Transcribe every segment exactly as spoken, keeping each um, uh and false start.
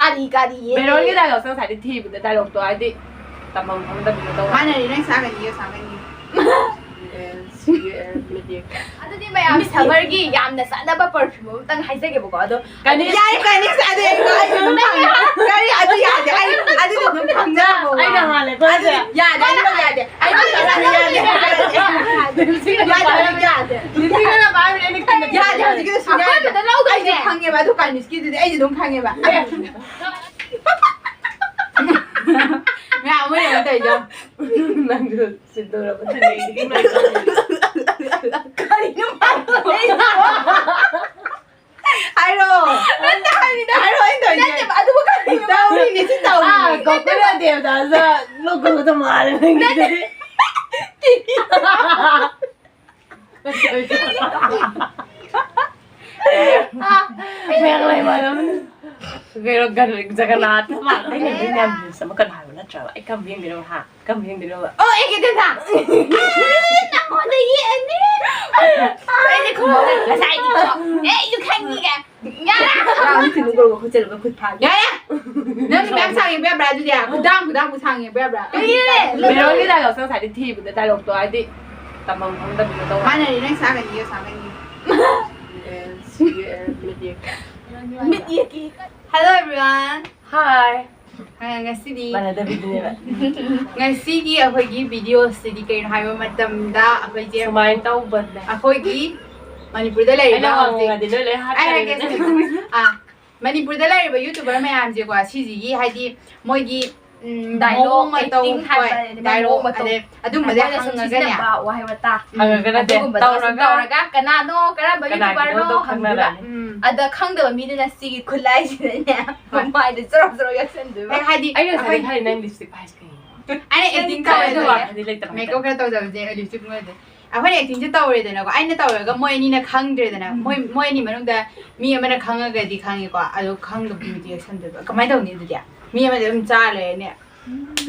ꯀꯔꯤ ꯀꯔꯤ ꯕꯦꯔꯣꯟꯒꯤ dialogue ꯁꯦ ꯉꯁꯥꯏꯗꯤ ꯊꯤꯕꯗ dialogue ꯇꯣ ꯍꯥꯏꯗꯤ ꯇꯝꯐꯝ ꯈꯪꯗꯕꯤꯗꯣ ꯇꯧꯕ꯫ ꯃꯥꯟꯅꯔꯤ, ꯅꯪ ꯁꯥꯒꯅꯤ, ꯑꯩ ꯁꯥꯒꯅꯤ꯫ ꯑꯦ, ꯁꯤ, ꯑꯦ, ꯃꯤꯗꯤ꯫ ꯑꯗꯨꯗꯤ ꯃꯌꯥꯝ Miss Summer ꯒꯤ ꯌꯥꯝꯅ ꯆꯥꯟꯅꯕ perfume ꯑꯃꯇꯪ ꯍꯥꯏꯖꯒꯦꯕꯀꯣ, ꯑꯗꯣ ꯀꯅꯤ-, ꯌꯥꯏ, ꯀꯅꯤ, ꯑꯗꯨ ꯑꯩ, ꯑꯩ ꯑꯗꯨꯝ ꯈꯪꯉꯦ꯫ ꯀꯔꯤ? ꯑꯗꯨ ꯌꯥꯗꯦ, ꯑꯩ ꯑꯗꯨꯗꯤ ꯑꯗꯨꯝ ꯈꯪꯖꯕ꯫ ꯑꯩꯅ ꯍꯥꯜꯂꯦꯀꯣ, ꯑꯗꯨ ꯑꯗꯨꯗꯤ꯫ ꯌꯥꯗꯦ, ꯑꯗꯨ ꯌꯥꯗꯦ꯫ ꯑꯩ ꯑꯗꯨ ꯌꯥꯗꯦ, ꯌꯥꯗꯦ꯫ ꯂꯤꯞꯁꯇꯤꯛꯅ ꯌꯥꯗꯦ, ꯄꯥꯏꯕꯅꯦ꯫ ꯑꯗꯨ ꯌꯥꯗꯦ꯫ ꯂꯤꯞꯁꯇꯤꯛꯅ ꯄꯥꯏꯕꯅꯦ, ꯑꯩꯅ ꯈꯪꯉꯦ꯫ ꯌꯥꯗꯦ, ꯍꯧꯖꯤꯛꯀꯤꯗꯣ ꯁꯨꯡꯌꯥ ꯌꯥꯗꯦ꯫ ꯑꯍꯥꯟꯕꯗ ꯂꯧꯗꯣꯏꯅꯦ꯫ ꯑꯩꯁꯨ ꯈꯪꯉꯦꯕ, ꯑꯗꯨ ꯀꯅꯤꯁꯀꯤꯗꯨꯗꯤ ꯑꯩꯁꯨ ꯑꯗꯨꯝ ꯈꯪꯉꯦꯕ꯫ ꯃꯌꯥꯝ ꯑꯃ ꯌꯦꯡꯉꯣ ꯇꯧꯔꯤꯗꯣ꯫ ꯅꯪꯁꯨ ꯁꯤꯟꯗꯣꯔꯕ ꯊꯥꯡꯒꯩꯗꯒꯤ ꯂꯣꯏ ꯀꯔꯤꯅꯣ ꯃꯥꯅ ꯇꯧꯔꯤꯗꯣ? ꯍꯥꯏꯔꯣ꯫ ꯅꯠꯇꯦ ꯍꯥꯏꯕꯅꯤꯗ꯫ ꯍꯥꯏꯔꯣ, ꯑꯩꯅ ꯇꯧꯔꯤꯁꯦ꯫ ꯅꯠꯇꯦꯕ, ꯑꯗꯨꯕꯨ ꯀꯔꯤꯅꯣ? ꯇꯧꯔꯤꯅꯤ, ꯁꯤ ꯇꯧꯔꯤꯅꯤ꯫ ꯑꯥ, ꯒꯣꯀꯨꯜ ꯗꯦꯕꯗꯥꯁ ꯂꯣꯀꯨꯜꯗ ꯃꯥꯜꯂꯦ ꯅꯪꯒꯤꯗꯨꯗꯤ꯫ ꯃꯌꯥꯡꯂꯩꯃꯔꯦꯝ꯫ ꯀꯩꯅꯣ, ꯒꯟ-, ꯖꯒꯟꯅꯥꯊ ꯃꯥꯜꯂꯦ꯫ ꯑꯩꯅ ꯅꯪ ꯌꯥꯝ ꯌꯦꯡꯁꯟꯕ ꯀꯅꯥꯅꯣ ꯅꯠꯇ꯭ꯔꯕ? ꯑꯩ ꯀꯔꯝꯕ ꯌꯦꯡꯗꯣꯏꯅꯣ, ꯍꯥ? ꯀꯔꯝꯕ ꯌꯦꯡꯗꯣꯏꯅꯣꯕ? ꯑꯣ, ꯑꯦ ꯀꯦ ꯇꯦꯟꯊꯥ꯫ ꯑꯦ, ꯅꯪꯉꯣꯟꯗ ꯌꯦꯛꯑꯅꯤ꯫ ꯑꯩꯗꯤ ꯈꯨꯝꯃꯛꯑꯣꯏ꯫ ꯉꯁꯥꯏꯗꯤꯀꯣ꯫ ꯑꯦ, ꯑꯩꯁꯨ ꯈꯪꯉꯤꯒ꯫ ꯌꯥꯔꯦ꯫ ꯅꯪ ꯊꯤꯜꯂꯨ ꯀꯧꯔꯒ ꯈꯨꯠ ꯆꯠꯂꯒ ꯈꯨꯠ ꯐꯥꯒꯦ꯫ ꯌꯥꯔꯦ꯫ ꯅꯪ ꯃꯌꯥꯝ ꯁꯥꯡ ꯌꯦꯡꯕ ꯌꯥꯕ꯭ꯔꯥ ꯑꯗꯨꯗꯤ? ꯈꯨꯗꯥꯡ, ꯈꯨꯗꯥꯡꯕꯨ ꯁꯥꯡ ꯌꯦꯡꯕ ꯌꯥꯕ꯭ꯔꯥ? ꯀꯩꯒꯤ? ꯕꯦꯔꯣꯟꯒꯤ dialogue ꯁꯦ ꯉꯁꯥꯏꯗꯤ ꯊꯤꯕꯗ dialogue ꯇꯣ ꯍꯥꯏꯗꯤ ꯇꯝꯐꯝ ꯈꯪꯗꯕꯤꯗꯣ ꯇꯧꯕ꯫ ꯃꯥꯟꯅꯔꯤ, ꯅꯪ ꯁꯥꯒꯅꯤ, ꯑꯩ ꯁꯥꯒꯅꯤ꯫ ꯑꯦ, ꯁꯤ, ꯑꯦ, ꯃꯤꯠ ꯌꯦꯛ꯫ ꯃꯤꯠ ꯌꯦꯛꯀꯤ꯫ Hello everyone. Hi. ꯑ, ꯉꯁꯤꯗꯤ ꯃꯥꯟꯅꯗꯕꯤꯗꯨꯅꯦꯕ꯫ ꯉꯁꯤꯒꯤ ꯑꯩꯈꯣꯏꯒꯤ video ꯁꯤꯗꯤ ꯀꯩꯅꯣ ꯍꯥꯏꯕ ꯃꯇꯝꯗ ꯑꯩꯈꯣꯏꯁꯦ ꯁꯨꯃꯥꯏꯅ ꯇꯧꯕꯅꯦ꯫ ꯑꯩꯈꯣꯏꯒꯤ ꯃꯅꯤꯄꯨꯔꯗ ꯂꯩꯔꯤꯕ ꯑꯩꯅ ꯍꯧꯖꯤꯛ ꯍꯪꯉꯗꯤ ꯂꯣꯏ ꯂꯣꯏ ꯑꯩ ꯍꯥꯏꯔꯛꯀꯦ, ꯍꯥꯠꯀꯅꯤ꯫ ꯑꯥ, ꯃꯅꯤꯄꯨꯔꯗ ꯂꯩꯔꯤꯕ YouTuber ꯃꯌꯥꯝꯁꯦꯀꯣ, ꯁꯤꯁꯤꯒꯤ ꯍꯥꯏꯗꯤ ꯃꯣꯏꯒꯤ, ꯎꯝ, dialogue, ꯃꯑꯣꯡ ꯃꯇꯧ, acting ꯍꯣꯏ, ꯍꯥꯏꯕ ꯂꯩꯗꯅ, dialogue, ꯃꯑꯣꯡ ꯃꯇꯧ꯫ ꯑꯗꯩ ꯑꯗꯨꯝꯕꯁꯦ ꯃꯣꯏꯅ ꯁꯨꯝ ꯍꯪꯉꯒꯅꯦ꯫ ꯁꯤꯖꯤꯟꯅꯕ ꯋꯥꯍꯩ ꯋꯥꯇꯥ꯫ ꯎꯝ, ꯍꯪꯉꯒꯅꯦ꯫ ꯑꯗꯨꯒꯨꯝꯕꯗꯣ ꯁꯨꯝ ꯇꯧꯔꯒ ꯇꯧꯔꯒ ꯀꯅꯥꯅꯣ, ꯀꯔꯝꯕ ꯀꯅꯥꯒꯤꯅꯣꯗꯣ YouTuber ꯅꯣ ꯍꯪꯗꯣꯏꯕ꯫ ꯈꯪꯅꯔꯅꯤ꯫ ꯎꯝ꯫ ꯑꯗ ꯈꯪꯗꯕ ꯃꯤꯗꯨꯅ ꯁꯤꯒꯤ ꯈꯨꯠꯂꯥꯏꯁꯤꯗꯅꯦ, ꯃꯃꯥꯏꯗ ꯆꯔꯣꯞ ꯆꯔꯣꯞ ꯌꯥꯛꯁꯟꯗꯣꯏꯕ꯫ ꯑꯦ, ꯍꯥꯏꯗꯤ ꯑꯩ ꯉꯁꯥꯏꯗꯤ ꯑꯩꯈꯣꯏ ꯍꯥꯏꯔꯤ, ꯅꯪ lipstick ꯄꯥꯏꯁꯦ ꯀꯩꯒꯤꯅꯣ? ꯑꯩꯅ acting ꯅꯪ ꯇꯧꯔꯦ꯫ ꯑꯗꯨ ꯋꯥꯈꯜꯗꯤ ꯂꯩꯇꯕ ꯍꯥꯏꯇꯥꯔꯦ꯫ Makeup ꯈꯔ ꯇꯧꯖꯕꯁꯦ lipstick ꯃꯣꯏꯗ꯫ ꯑꯩꯈꯣꯏꯅ actingꯁꯦ ꯇꯧꯔꯦꯗꯅꯀꯣ, ꯑꯩꯅ ꯇꯧꯔꯒ ꯃꯣꯏ ꯑꯅꯤꯅ ꯈꯪꯗ꯭ꯔꯦꯗꯅ, ꯃꯣꯏ, ꯃꯣꯏ ꯑꯅꯤ ꯃꯅꯨꯡꯗ ꯃꯤ ꯑꯃꯅ ꯈꯪꯉꯒꯗꯤ ꯈꯪꯉꯦꯀꯣ, ꯑꯗꯣ ꯈꯪꯗꯕ ꯃꯤꯗꯤ ꯌꯦꯛꯁꯟꯗꯣꯏꯕ꯫ ꯀꯃꯥꯏꯅ ꯇꯧꯅꯤ ꯑꯗꯨꯗꯤ? ꯃꯤ ꯑꯃꯗꯤ ꯑꯗꯨꯝ ꯆꯥ ꯂꯩꯔꯅꯤ꯫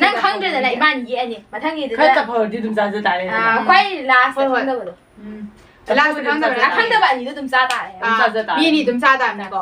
ꯅꯪ ꯈꯪꯗ꯭ꯔꯦꯗꯅ, ꯏꯕꯥꯅꯤ ꯌꯦꯛꯑꯅꯤ꯫ ꯃꯊꯪꯒꯤꯗꯨꯗ ꯈꯔ ꯆꯐꯔꯗꯤ ꯑꯗꯨꯝ ꯆꯥꯖ ꯇꯥꯔꯦꯗꯅ꯫ ꯑꯥ, ꯈ꯭ꯋꯥꯏ last ꯍꯣꯏ, ꯍꯣꯏ꯫ ꯈꯪꯗꯕꯗꯣ꯫ ꯎꯝ꯫ Last ꯈꯪꯗꯕꯅ, ꯑꯈꯪꯗꯕ ꯑꯅꯤꯗꯣ ꯑꯗꯨꯝ ꯆꯥ ꯇꯥꯔꯦ꯫ ꯑꯗꯨꯝ ꯑꯥ, ꯆꯥꯖ ꯇꯥꯔꯦ꯫ ꯃꯤ ꯑꯅꯤ ꯑꯗꯨꯝ ꯆꯥ ꯇꯥꯕꯅꯤꯀꯣ꯫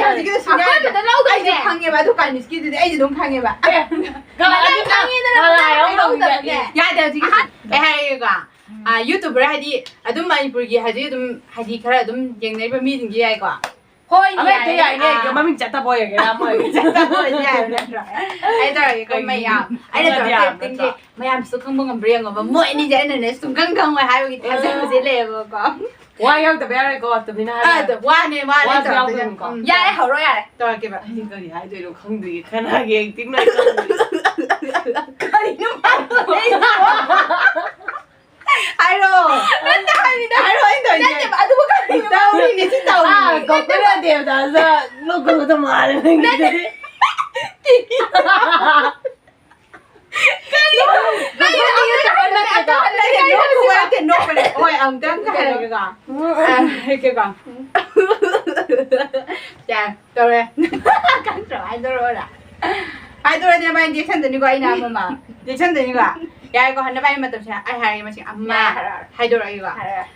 ꯌꯥꯗꯦ, ꯍꯧꯖꯤꯛꯀꯤꯗꯣ ꯁꯨꯡꯌꯥ ꯌꯥꯗꯦ꯫ ꯑꯩꯁꯨ ꯈꯪꯉꯦꯕ, ꯑꯗꯨ ꯀꯥꯟ ꯃꯤꯁꯀꯤꯗꯨꯗꯤ ꯑꯩꯁꯨ ꯑꯗꯨꯝ ꯈꯪꯉꯦꯕ꯫ ꯑꯦ, ꯀꯅꯥ ꯅꯪ ꯈꯪꯉꯤꯗꯅ ꯀꯅꯥ ꯅꯪ ꯌꯥꯎꯗꯕꯅꯦ? ꯈꯪꯍꯧꯗꯕꯅꯦ꯫ ꯌꯥꯗꯦ, ꯍꯧꯖꯤꯛꯀꯤ ꯑꯍꯥꯟ- ꯑꯩ ꯍꯥꯏꯔꯒꯦꯀꯣ꯫ ꯑ, YouTuber ꯍꯥꯏꯗꯤ ꯑꯗꯨꯝ ꯃꯅꯤꯄꯨꯔꯒꯤ ꯍꯧꯖꯤꯛ ꯑꯗꯨꯝ ꯍꯥꯏꯗꯤ ꯈꯔ ꯑꯗꯨꯝ ꯌꯦꯡꯅꯔꯤꯕ ꯃꯤꯁꯤꯡꯁꯦ ꯌꯥꯏꯀꯣ꯫ ꯍꯣꯏ, ꯑꯃ ꯍꯦꯛꯇ ꯌꯥꯏꯅꯦ꯫ ꯌꯥꯏꯅꯦ, ꯑꯥ꯫ ꯃꯃꯤꯡ ꯆꯠꯇꯕ ꯑꯣꯏꯔꯒꯦꯔꯥ ꯑꯃ ꯑꯣꯏꯔꯒꯦꯔꯥ꯫ ꯆꯠꯇꯕ ꯑꯣꯏꯔꯁꯨ ꯌꯥꯏꯕ ꯅꯠꯇ꯭ꯔꯣ? ꯑꯩ ꯇꯧꯔꯒꯦꯀꯣ, ꯀꯩ ꯃꯌꯥꯝ꯫ ꯑꯩꯅ ꯃꯌꯥꯝ ꯇꯧꯔꯛꯇꯣꯏ ꯅꯠꯇ꯭ꯔꯣ? ꯑꯦꯛꯇꯤꯡꯁꯦ ꯃꯌꯥꯝꯁꯨ ꯈꯪꯕ ꯉꯝꯕ꯭ꯔꯥ ꯌꯦꯡꯉꯣꯕ꯫ ꯃꯣꯏ ꯑꯅꯤꯁꯦ ꯑꯩꯅꯅꯦ ꯁꯨꯡꯈꯪ ꯈꯪꯉꯣꯏ ꯍꯥꯏꯕꯒꯤ ꯊꯥꯖꯕꯁꯦ ꯂꯩꯌꯦꯕꯀꯣ꯫ ꯋꯥ ꯌꯥꯎꯗꯕ ꯌꯥꯔꯣꯏꯀꯣ, ꯇꯨꯃꯤꯟꯅ ꯍꯥꯏꯔꯣ꯫ ꯑꯗꯣ ꯋꯥꯅꯦ, ꯋꯥꯅꯦ ꯋꯥꯁꯨ ꯇꯧꯔꯛꯇꯣꯏꯁꯦ꯫ ꯌꯥꯎꯗꯣꯏꯅꯤꯀꯣ꯫ ꯎꯝ꯫ ꯌꯥꯔꯦ, ꯍꯧꯔꯣ ꯌꯥꯔꯦ꯫ ꯇꯧꯔꯛꯀꯦꯕ꯫ ꯑꯩꯗꯤ ꯀꯔꯤ ꯍꯥꯏꯗꯣꯏꯅꯣ ꯈꯪꯗ꯭ꯔꯤꯌꯦ, ꯀꯅꯥꯒꯤ ꯑꯦꯛꯇꯤꯡ ꯂꯩ ꯈꯪꯗ꯭ꯔꯤ꯫ ꯀꯔꯤꯅꯣ ꯃꯥꯅ ꯇꯧꯔꯤꯁꯤꯕꯣ? ꯍꯥꯏꯔꯣ꯫ ꯅꯠꯇꯦ ꯍꯥꯏꯕꯅꯤꯗ꯫ ꯍꯥꯏꯔꯣ, ꯑꯩ ꯇꯧꯔꯤꯁꯦ꯫ ꯅꯠꯇꯦꯕ, ꯑꯗꯨꯕꯨ ꯀꯔꯤꯅꯣ? ꯇꯧꯔꯤꯅꯦ, ꯁꯤ ꯇꯧꯔꯤꯅꯦ꯫ ꯑꯥ, ꯀꯣꯀꯤꯂꯥ ꯗꯦꯕꯗꯥꯁ ꯅꯣꯛꯀꯅꯨꯗ ꯃꯥꯜꯂꯦ ꯅꯪꯒꯤꯗꯨꯗꯤ꯫ ꯅꯠꯇꯦ꯫ ꯀꯔꯤꯅꯣ? ꯅꯪꯒꯤꯗꯣ ꯅꯪꯒꯤꯗꯣ ꯅꯠꯇꯦꯀꯣ꯫ ꯅꯠꯇꯦ, ꯅꯣꯛꯄ ꯅꯠꯇꯦ, ꯅꯣꯛꯄꯅꯦ꯫ ꯍꯣꯏ, ꯑꯃꯨꯛꯇꯪ ꯍꯥꯏꯔꯒꯦꯀꯣ꯫ ꯑ, ꯍꯥꯏꯔꯒꯦꯀꯣ꯫ ꯌꯥꯔꯦ, ꯇꯧꯔꯦ꯫ ꯀꯟꯇ꯭ꯔꯣ ꯍꯥꯏꯗꯣꯔꯛꯑꯣꯔꯥ? ꯍꯥꯏꯗꯣꯔꯛꯑꯗꯤ ꯅꯕꯥꯅꯤ ꯌꯦꯛꯁꯟꯗꯣꯏꯅꯤꯀꯣ, ꯑꯩꯅ ꯑꯃꯃ꯫ ꯌꯦꯛꯁꯟꯗꯣꯏꯅꯤꯀꯣ꯫ ꯌꯥꯔꯦꯀꯣ, ꯅꯕꯥꯅꯤ ꯃꯇꯝꯁꯦ ꯑꯩ ꯍꯥꯏꯔꯒꯦ, ꯃꯁꯤꯡ ꯑꯃ ꯌꯥꯔꯦ, ꯍꯥꯏꯔꯛꯑꯣ꯫ ꯍꯥꯏꯗꯣꯔꯛꯑꯒꯦꯀꯣ꯫ ꯍꯥꯏꯔꯛꯑꯣ꯫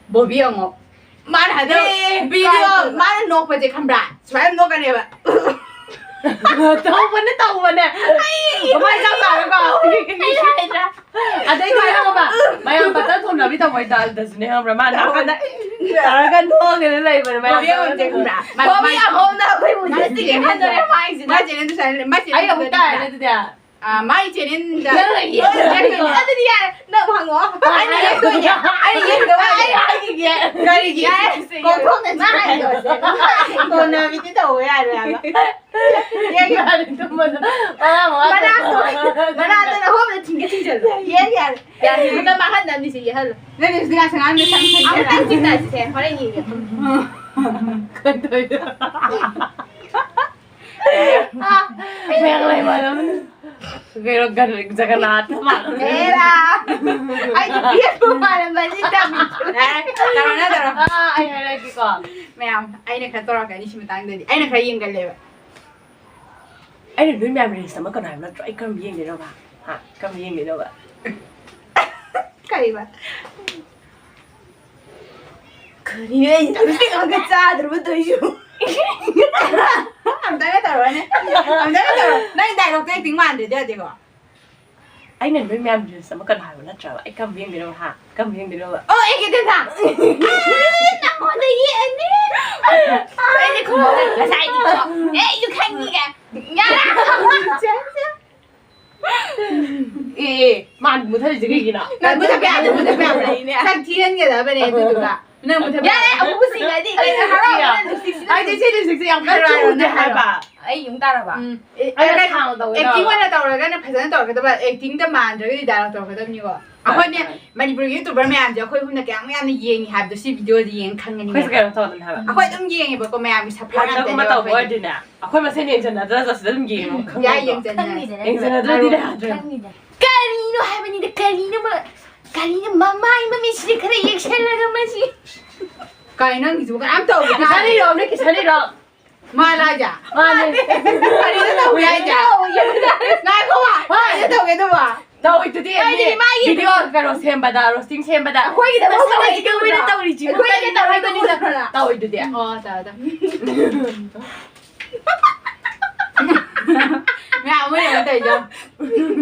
ꯕꯣꯕꯤ ꯑꯉꯣ꯫ ꯃꯥꯅ ꯍꯟꯗꯛ ꯑꯦ, ꯚꯤꯗꯤꯑꯣ, ꯀꯥꯏꯗꯅꯣ? ꯃꯥꯅ ꯅꯣꯛꯄꯁꯦ ꯈꯪꯕ꯭ꯔꯥ? ꯁꯨꯃꯥꯏꯅ ꯅꯣꯛꯀꯅꯦꯕ꯫ ꯇꯧꯕꯅꯦ, ꯇꯧꯕꯅꯦ꯫ ꯑꯩ ꯀꯃꯥꯏꯅ ꯆꯞ ꯆꯥꯔꯒ? ꯑꯩ ꯍꯥꯏꯗ꯭ꯔꯥ? ꯑꯗꯩ ꯀꯃꯥꯏꯅ ꯈꯪꯉꯕ? ꯃꯌꯥꯝ ꯕꯇꯔ ꯊꯣꯡꯅꯕꯤ ꯇꯧꯕ ꯍꯥꯏꯇꯥꯔꯦ, ꯗꯁꯅꯦ ꯈꯪꯕ꯭ꯔꯥ? ꯃꯥꯅ ꯅꯥꯀꯟꯗ ꯇꯧꯔꯒ ꯅꯣꯛꯑꯒꯅꯦ ꯂꯩꯕꯅꯦ, ꯃꯌꯥꯝ ꯕꯣꯕꯤ ꯑꯉꯣꯁꯦ ꯈꯪꯕ꯭ꯔꯥ? ꯃꯥ-, ꯕꯣꯕꯤ ꯃꯥ-, ꯑꯉꯣꯅ ꯑꯩꯈꯣꯏꯕꯨ ꯃꯥ ꯗꯁꯇꯤꯒꯤ ꯆꯦꯅꯦꯜꯗ-, ꯍꯟꯗꯣꯔꯦ ꯍꯥꯏꯁꯤꯅ꯫ ꯃꯥ ꯆꯦꯅꯦꯜꯗ ꯁꯨꯃꯥꯏꯅ, ꯃꯥ ꯆꯦꯅꯦꯜ ꯑꯩ ꯑꯃꯨꯛ ꯍꯟꯗꯣꯔꯦ ꯇꯥꯔꯦꯅꯦ ꯈꯪꯕ꯭ꯔꯥ? ꯑꯗꯨꯗꯤ꯫ ꯑꯥ, ꯃꯥꯏ ꯆꯦꯅꯦꯜꯗ ꯅꯪꯅ ꯌꯦꯡꯉꯣ꯫ ꯑꯗꯨꯗꯤ ꯌꯥꯔꯦ꯫ ꯅꯪ ꯍꯪꯉꯣ꯫ ꯑꯩꯅ ꯌꯦꯡꯗꯣꯏꯅꯦ꯫ ꯑꯩꯅ ꯌꯦꯡꯗꯣꯏꯅꯦ꯫ ꯑꯩ ꯍꯥꯏꯈꯤꯒꯦ꯫ ꯀꯔꯤꯒꯤ? ꯌꯥꯔꯦ, ꯁꯦ, ꯀꯣꯛꯊꯣꯛꯅ ꯃꯥ ꯍꯥꯏꯗꯣ, ꯁꯦ꯫ ꯀꯣꯟꯅꯕꯤꯗꯤ ꯇꯧꯕ ꯌꯥꯔꯣꯏ ꯍꯥꯏꯕ꯫ ꯌꯦꯡꯉꯦ꯫ ꯌꯥꯔꯦ, ꯇꯨꯝꯃꯣ, ꯇꯨꯝꯃꯣ꯫ ꯃꯅꯥ ꯃꯅꯥ ꯇꯣꯟ-, ꯃꯅꯥ ꯇꯣꯟ ꯑꯍꯨꯝꯗ ꯊꯤꯡꯒꯦ ꯊꯤꯡꯖꯜꯂꯣ꯫ ꯌꯦꯡ ꯌꯥꯔꯦ꯫ ꯌꯥꯔꯦ, ꯃꯇꯝ ꯃꯥꯡꯍꯟꯗꯕꯅꯤ ꯁꯤ ꯌꯦꯡꯍꯜꯂꯣ꯫ ꯅꯪ ꯂꯤꯞꯁꯇꯤꯛ ꯉꯥꯛꯁꯪ ꯉꯥꯡꯗ ꯁꯪ ꯁꯪ ꯑꯃꯨꯛꯇꯪ ꯌꯦꯡꯍꯜꯂꯣ꯫ ꯆꯤꯛꯅꯁꯤꯁꯦ, ꯍꯣꯔꯦꯟ ꯌꯦꯡꯒꯦ꯫ ꯀꯩꯗꯧꯔꯤꯅꯣ? ꯃꯌꯥꯡ ꯂꯩ ꯃꯥꯜꯂꯝꯅꯤ꯫ ꯀꯩꯅꯣ, ꯒꯟ-, ꯖꯒꯟꯅꯥꯊ ꯃꯥꯜꯂꯝꯅꯤ꯫ ꯑꯦꯔꯥ! ꯑꯩꯗꯤ ꯕꯦꯠꯄꯨ ꯃꯥꯜꯂꯝꯃꯅꯤ ꯇꯝꯃꯤꯗꯨ꯫ ꯑꯦ, ꯇꯧꯔꯣ, ꯅꯪ ꯇꯧꯔꯣ꯫ ꯑꯥ, ꯑꯩ ꯍꯥꯏꯔꯛꯑꯒꯦꯀꯣ꯫ ꯃꯌꯥꯝ, ꯑꯩꯅ ꯈꯔ ꯇꯧꯔꯛꯀꯅꯤ ꯁꯤ ꯃꯇꯥꯡꯗꯗꯤ꯫ ꯑꯩꯅ ꯈꯔ ꯌꯦꯡꯒꯜꯂꯦꯕ꯫ ꯑꯩꯅ ꯅꯣꯏ ꯃꯌꯥꯝ ꯔꯤꯜꯁ ꯑꯃ ꯀꯩꯅꯣ ꯍꯥꯏꯕ ꯅꯠꯇ꯭ꯔꯣ? ꯑꯩ ꯀꯔꯝꯕ ꯌꯦꯡꯗꯣꯏꯅꯣꯕ? ꯍꯥ? ꯀꯔꯝꯕ ꯌꯦꯡꯗꯣꯏꯅꯣꯕ? ꯀꯔꯤꯕ? ꯀꯔꯤꯅꯣ ꯑꯩꯁꯦ ꯊꯕꯛ ꯑꯃꯒ ꯆꯥꯗ꯭ꯔꯕ ꯇꯧꯏꯁꯤꯕꯨ? ꯑꯝꯇꯒ ꯇꯧꯔꯣꯅꯦ꯫ ꯑꯝꯇꯒ ꯇꯧꯔꯣ꯫ ꯅꯪ ꯗꯥꯏꯂꯣꯛꯇꯣ ꯑꯦꯛꯇꯤꯡ ꯃꯥꯟꯗ꯭ꯔꯗꯤ ꯌꯥꯗꯦꯀꯣ꯫ ꯑꯩꯅ ꯅꯣꯏ ꯃꯌꯥꯝ ꯔꯤꯜꯁ ꯑꯃ ꯀꯩꯅꯣ ꯍꯥꯏꯕ ꯅꯠꯇ꯭ꯔꯕ? ꯑꯩ ꯀꯔꯝꯕ ꯌꯦꯡꯗꯣꯏꯅꯣ? ꯍꯥ? ꯀꯔꯝꯕ ꯌꯦꯡꯗꯣꯏꯅꯣꯕ? ꯑꯣ, ꯑꯦ, ꯀꯦ ꯇꯦꯟꯊꯥ! ꯑꯦ, ꯅꯪꯉꯣꯟꯗ ꯌꯦꯛꯑꯅꯤ! ꯑꯩꯗꯤ ꯈꯨꯝꯃꯛꯇꯦ꯫ ꯉꯁꯥꯏꯗꯤꯀꯣ, ꯑꯦ, ꯑꯩꯁꯨ ꯈꯪꯉꯤꯒ꯫ ꯌꯥꯔꯦ! ꯑꯦ, ꯑꯦ, ꯃꯥ ꯃꯨꯊꯠꯂꯤꯁꯦ ꯀꯩꯒꯤꯅꯣ? ꯅꯪ ꯃꯨꯊꯠꯄ ꯌꯥꯗꯦ, ꯃꯨꯊꯠꯄ ꯌꯥꯗꯦ꯫ ꯁꯛ ꯊꯤꯍꯟꯒꯗꯕꯅꯦ ꯑꯗꯨꯗꯨꯒ꯫ ꯅꯪ ꯃꯨꯊꯠꯄ ꯌꯥꯔꯦ, ꯌꯥꯗꯦ꯫ ꯑꯃꯨꯛ ꯁꯤꯡꯉꯗꯤ ꯀꯩꯅꯣ ꯍꯔꯥꯎꯕꯅ ꯅꯨꯡꯁꯤꯠꯁꯤꯗ ꯍꯥꯏꯗꯤ ꯁꯤ ꯂꯤꯞꯁꯇꯤꯛꯁꯦ ꯌꯥꯝ ꯀꯟꯅ ꯍꯥꯏꯔꯣ, ꯍꯥꯏꯔꯣ, ꯆꯨꯗꯦ ꯅꯪ ꯍꯥꯏꯔꯣ꯫ ꯍꯥꯏꯕ꯫ ꯑꯩ ꯌꯨꯝ ꯇꯥꯔꯕ? ꯎꯝ꯫ ꯑꯦ, ꯑꯩꯅ ꯑꯦ, ꯈꯥꯡ ꯇꯧꯒꯦ ꯑꯦꯛꯇꯤꯡ ꯇꯧꯔꯕ꯫ ꯑꯣꯏꯅ ꯇꯧꯔꯒꯅ ꯐꯖꯅ ꯇꯧꯔꯛꯀꯗꯕ, ꯑꯦꯛꯇꯤꯡꯗ ꯃꯥꯟꯗ꯭ꯔꯒꯗꯤ ꯗꯥꯏꯂꯣꯛ ꯇꯧꯔꯛꯀꯗꯕꯅꯤꯀꯣ꯫ ꯑꯩꯈꯣꯏꯅꯦ, ꯃꯥꯅꯦ꯫ ꯃꯅꯤꯄꯨꯔꯒꯤ ꯌꯨꯇꯨꯕꯔ ꯃꯌꯥꯝꯁꯦ ꯑꯩꯈꯣꯏ ꯑꯍꯨꯝꯅ ꯀꯌꯥꯝ ꯌꯥꯝꯅ ꯌꯦꯡꯉꯤ ꯍꯥꯏꯕꯗꯣ ꯁꯤ ꯚꯤꯗꯤꯑꯣꯗ ꯌꯦꯡꯉ ꯈꯪꯒꯅꯤ꯫ ꯑꯩꯈꯣꯏꯁꯨ ꯀꯩꯅꯣ ꯇꯧꯗꯅ ꯍꯥꯏꯕ꯫ ꯑꯩꯈꯣꯏ ꯑꯗꯨꯝ ꯌꯦꯡꯉꯦꯕꯀꯣ, ꯃꯌꯥꯝꯒꯤ ꯁꯐꯔ ꯋꯥꯔꯜ ꯀꯞꯀꯨꯝꯕ ꯉꯥꯛꯇꯅꯦꯕ ꯇꯧꯕ ꯑꯩꯈꯣꯏꯗꯤ꯫ ꯑꯣꯏꯔꯗꯤꯅꯦ, ꯑꯩꯈꯣꯏ ꯃꯁꯦꯟ ꯌꯦꯡꯁꯤꯟꯅꯗ꯭ꯔꯁꯨ ꯑꯁꯤꯗ ꯑꯗꯨꯝ ꯌꯦꯡꯉꯣ, ꯈꯪꯕ꯭ꯔꯥ? ꯌꯥꯏ, ꯌꯦꯡꯁꯤꯟꯅꯔꯁꯤ꯫ ꯈꯪꯉꯤꯗꯅ꯫ ꯌꯦꯡꯁꯤꯟꯅꯗ꯭ꯔꯗꯤ ꯈꯪꯉꯤꯗꯅ꯫ ꯌꯥꯗ꯭ꯔꯦ꯫ ꯈꯪꯉꯤꯗꯅ꯫ ꯀꯔꯤꯅꯣ ꯍꯥꯏꯕꯅꯤꯗ, ꯀꯔꯤꯅꯣ ꯃ-, ꯀꯔꯤꯅꯣ ꯃꯃꯥꯏ ꯃꯃꯤꯠꯁꯤꯗꯤ ꯈꯔ ꯌꯦꯡꯁꯜꯂꯒ ꯃꯁꯤ꯫ ꯀꯩ ꯅꯪꯒꯤꯁꯤꯕꯨ ꯀꯅꯥꯝ ꯇꯧꯗꯦ꯫ ꯀꯤꯁꯟ ꯏꯔꯣ, ꯑꯝꯅ ꯀꯤꯁꯟ ꯏꯔꯣ꯫ ꯃꯥ ꯂꯥꯏꯖ꯫ ꯃꯥꯅꯦ꯫ ꯀꯔꯤꯅꯣ ꯇꯧꯒꯦ ꯍꯥꯏꯁꯦ? ꯉꯥꯏꯈꯣ ꯋꯥ, ꯀꯔꯤꯅꯣ ꯇꯧꯒꯦ ꯑꯗꯨꯕꯣ? ꯇꯧꯔꯤꯗꯨꯗꯤ ꯀꯔꯤꯒꯤ ꯃꯤ ꯃꯥꯒꯤ ꯚꯤꯗꯤꯑꯣ ꯀꯩꯅꯣ ꯁꯦꯝꯕꯗ, ꯔꯣꯁꯇꯤꯡ ꯁꯦꯝꯕꯗ꯫ ꯑꯩꯈꯣꯏꯒꯤꯗꯃꯛ ꯁꯦꯝꯕ ꯁꯦꯝꯕ ꯅꯠꯇꯦ ꯀꯩꯅꯣ ꯇꯧꯔꯤꯁꯤ꯫ ꯑꯩꯈꯣꯏꯒꯤ ꯇꯧꯔꯤꯗꯨꯗꯤ꯫ ꯑꯣ, ꯇꯧꯔꯦ, ꯇꯧꯔꯦ꯫ ꯃꯌꯥꯝ ꯑꯃ ꯌꯦꯡꯉꯣ ꯇꯧꯔꯤꯗꯣ꯫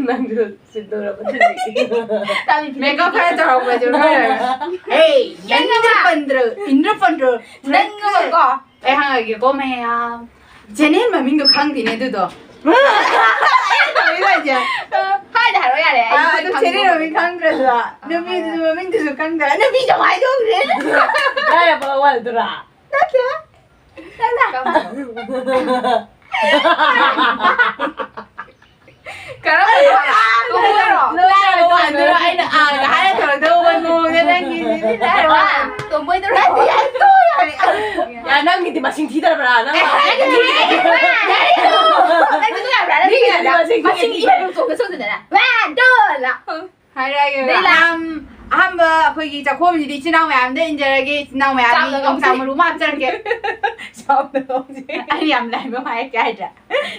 ꯅꯪꯁꯨ ꯁꯤꯟꯗꯣꯔꯛꯄ ꯊꯤꯜꯂꯤ꯫ ꯃꯦꯀꯞ ꯈꯔ ꯇꯧꯔꯛꯄꯁꯨ ꯂꯣꯏꯔꯒ꯫ ꯍꯦ, ꯌꯦꯡꯉꯕ? ꯏꯟꯗ꯭ꯔ ꯄꯟꯗ꯭ꯔ, ꯏꯟꯗ꯭ꯔ ꯄꯟꯗ꯭ꯔ꯫ ꯅꯪꯉꯕꯀꯣ? ꯑꯩ ꯍꯪꯉꯒꯦꯀꯣ ꯃꯌꯥꯝ꯫ ꯆꯦꯅꯦꯜ ꯃꯃꯤꯡꯗꯣ ꯈꯪꯗꯦꯅꯦ ꯑꯗꯨꯗꯣ꯫ ꯑꯩꯅ ꯇꯧꯔꯤꯗꯣ ꯍꯥꯏꯁꯦ꯫ ꯍꯥꯏꯗ ꯍꯥꯏꯔꯣ ꯌꯥꯔꯦ, ꯑꯩ ꯑꯥ, ꯑꯗꯨ ꯈꯪꯗꯦ꯫ ꯆꯦꯅꯦꯜ ꯃꯃꯤꯡ ꯈꯪꯗ꯭ꯔꯁꯨ꯫ ꯑꯥ, ꯅꯨꯄꯤꯗꯨꯁꯨ ꯍꯥꯏꯔꯣ꯫ ꯃꯃꯤꯡꯗꯨꯁꯨ ꯈꯪꯗ꯭ꯔꯦ꯫ ꯅꯨꯄꯤꯁꯨ ꯍꯥꯏꯗꯣꯛꯈ꯭ꯔꯦ꯫ ꯂꯥꯏꯔꯕ ꯑꯋꯥꯜꯗꯨꯔꯥ? ꯅꯠꯇꯦ꯫ ꯅꯪꯅ ꯀꯔꯝꯕꯅꯣ? ꯀꯔꯝꯕꯅꯣ? ꯀꯔꯝꯕꯅꯣ? ꯂꯥꯏꯔꯕ ꯑꯋꯥꯜꯗꯨꯔꯥ? ꯑꯩꯅ ꯑꯥꯒ ꯍꯥꯏꯔ ꯇꯧꯔꯛꯇꯧꯕ ꯃꯑꯣꯡꯗ ꯅꯪꯒꯤꯁꯤꯗꯤ ꯂꯥꯏꯔꯕ꯫ ꯇꯣꯝꯕꯣꯏꯗꯨꯔꯣ? ꯅꯠꯇꯦ, ꯌꯥꯔꯦ, ꯇꯣꯛꯑꯣ, ꯌꯥꯔꯦ꯫ ꯌꯥ, ꯅꯪꯒꯤꯗꯤ ꯃꯁꯤꯡ ꯊꯤꯗꯕ꯭ꯔꯥ ꯅꯪ? ꯅꯪ ꯊꯤꯗꯕ꯭ꯔꯥ? ꯅꯪ ꯃꯤꯒꯤ ꯊꯤꯗꯕ꯭ꯔꯥ? ꯃꯁꯤꯡ ꯊꯤꯗꯕ꯭ꯔꯥ? ꯃꯁꯤꯡ ꯏꯕ ꯆꯣꯡꯗ ꯆꯣꯡꯗꯅ ꯋꯥꯟ ꯇꯨ ꯂꯥꯎ꯫ ꯍꯥꯏꯔꯛꯑꯒꯦ꯫ ꯑꯗꯩ ꯂꯥꯛ- ꯌꯥꯝ ꯑꯍꯥꯟꯕ ꯑꯩꯈꯣꯏꯒꯤ ꯆꯥꯛꯈꯣꯝꯁꯤꯗꯤ ꯏꯆꯤꯟ ꯏꯅꯥꯎ ꯃꯌꯥꯝꯗ ꯏꯟꯖꯔꯒꯦ, ꯏꯆꯤꯟ ꯏꯅꯥꯎ ꯃꯌꯥꯝꯒꯤ ꯆꯥꯝꯗ ꯌꯣꯡꯆꯥꯛ ꯉꯧꯁꯦ꯫ ꯃꯔꯨ ꯑꯃ ꯍꯥꯞꯆꯔꯛꯀꯦ꯫ ꯆꯥꯝꯗ ꯉꯧꯁꯦ꯫ ꯑꯩꯅ ꯌꯥꯝ ꯂꯥꯏꯕ ꯑꯃ ꯍꯥꯏꯔꯛꯀꯦ ꯍꯥꯏꯗ꯭ꯔꯥ?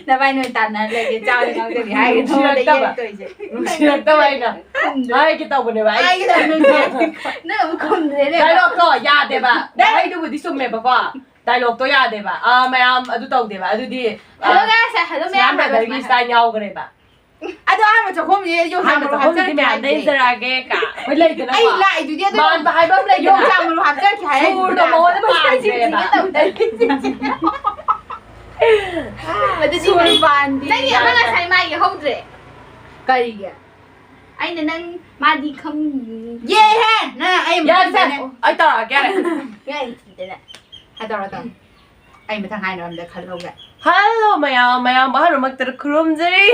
ꯅꯕꯥꯏ ꯅꯣꯏ ꯇꯥꯟꯅꯔ ꯂꯩꯒꯦ, ꯆꯥꯝꯗ ꯉꯧꯖꯒꯦ ꯍꯥꯏꯒꯦ꯫ ꯅꯉꯣꯟꯗ ꯅꯨꯡꯁꯤꯔꯛꯇꯕ꯫ ꯌꯦꯛꯇꯣꯏꯁꯦ꯫ ꯅꯨꯡꯁꯤꯔꯛꯇꯕ ꯑꯩꯅ꯫ ꯈꯨꯝꯗ꯭ꯔꯦ꯫ ꯍꯥꯏꯒꯦ ꯇꯧꯕꯅꯦꯕ ꯑꯩ꯫ ꯍꯥꯏꯒꯦ ꯇꯧꯕꯅꯦ꯫ ꯅꯪ ꯑꯃꯨꯛ ꯈꯨꯝꯗ꯭ꯔꯦꯅꯦ꯫ ꯗꯥꯏꯂꯣꯛꯇꯣ ꯌꯥꯗꯦꯕ꯫ ꯗꯥꯏ- ꯋꯥꯍꯩꯗꯨꯕꯨꯗꯤ ꯆꯨꯝꯃꯦꯕꯀꯣ꯫ ꯗꯥꯏꯂꯣꯛꯇꯣ ꯌꯥꯗꯦꯕ꯫ ꯑꯥ, ꯃꯌꯥꯝ ꯑꯗꯨ ꯇꯧꯗꯦꯕ꯫ ꯑꯗꯨꯗꯤ, ꯍꯜꯂꯣ ꯑꯥ, ꯒꯥꯏꯁ, ꯍꯜꯂꯣ ꯃꯌꯥꯝ ꯁꯤꯌꯥꯝ ꯍꯥꯏꯕ ꯕ꯭ꯔꯗꯔꯒꯤ ꯁꯨꯃꯥꯏꯅ ꯁ꯭ꯇꯥꯏꯜ ꯌꯥꯎꯈ꯭ꯔꯦꯕ꯫ ꯑꯗꯣ ꯑꯍꯥꯟꯕ ꯆꯥꯛꯈꯨꯝꯁꯦ ꯌꯣꯡꯆꯥꯛ ꯑꯍꯥꯟꯕ ꯃꯔꯨ ꯆꯥꯛꯈꯨꯝꯁꯤꯗꯤ ꯍꯥꯞꯆꯔꯛꯀꯦ ꯃꯌꯥꯝꯗ ꯍꯥꯏꯗꯦ꯫ ꯏꯟꯖꯔꯛꯑꯒꯦ ꯀꯥ꯫ ꯑꯩꯈꯣꯏ ꯂꯩꯗꯅꯀꯣ꯫ ꯑꯩ ꯂꯥꯛꯏꯗꯨꯗꯤ ꯑꯗꯨꯝ ꯃꯥꯟꯕ ꯍꯥꯏꯕ ꯑꯃ ꯂꯩꯗꯅ꯫ ꯌꯣꯡꯆꯥꯛ ꯃꯔꯨ ꯍꯥꯞꯆꯔꯛꯀꯦ ꯍꯥꯏꯔꯛꯏꯗꯨꯗ꯫ ꯁꯨꯔꯗꯣ ꯃꯉꯣꯟꯗ ꯄꯥꯟꯈ꯭ꯔꯦꯕ꯫ ꯑꯗꯨꯗꯤ ꯁꯨꯔ ꯄꯥꯟꯗꯦ꯫ ꯅꯪꯒꯤ ꯑꯃ ꯉꯁꯥꯏ ꯃꯥꯒꯤ ꯍꯧꯗ꯭ꯔꯦ꯫ ꯀꯔꯤꯒꯤ? ꯑꯩꯅ ꯅꯪ ꯃꯥꯗꯤ ꯈꯪ- ꯌꯦꯍꯦ! ꯅꯪ ꯑꯩ ꯑꯃꯨꯛ ꯌꯥꯔꯦ, ꯁꯦ꯫ ꯊꯤꯗꯣꯏꯅꯦ꯫ ꯑꯩ ꯇꯧꯔꯛꯑꯒꯦ, ꯌꯥꯔꯦ꯫ ꯌꯥꯔꯦ, ꯊꯤꯗꯣꯏꯅꯦ꯫ ꯍꯥꯏ, ꯇꯧꯔꯣ, ꯇꯧꯔꯣ꯫ ꯑꯩ ꯃꯊꯪ ꯍꯥꯏꯅꯕ ꯑꯝꯇ ꯈꯜꯍꯧꯒꯦ꯫ ꯍꯜꯂꯣ ꯃꯌꯥꯝ, ꯃꯌꯥꯝ ꯑꯍꯥꯟꯕꯃꯛꯇꯗ ꯈꯨꯔꯨꯝꯖꯔꯤ꯫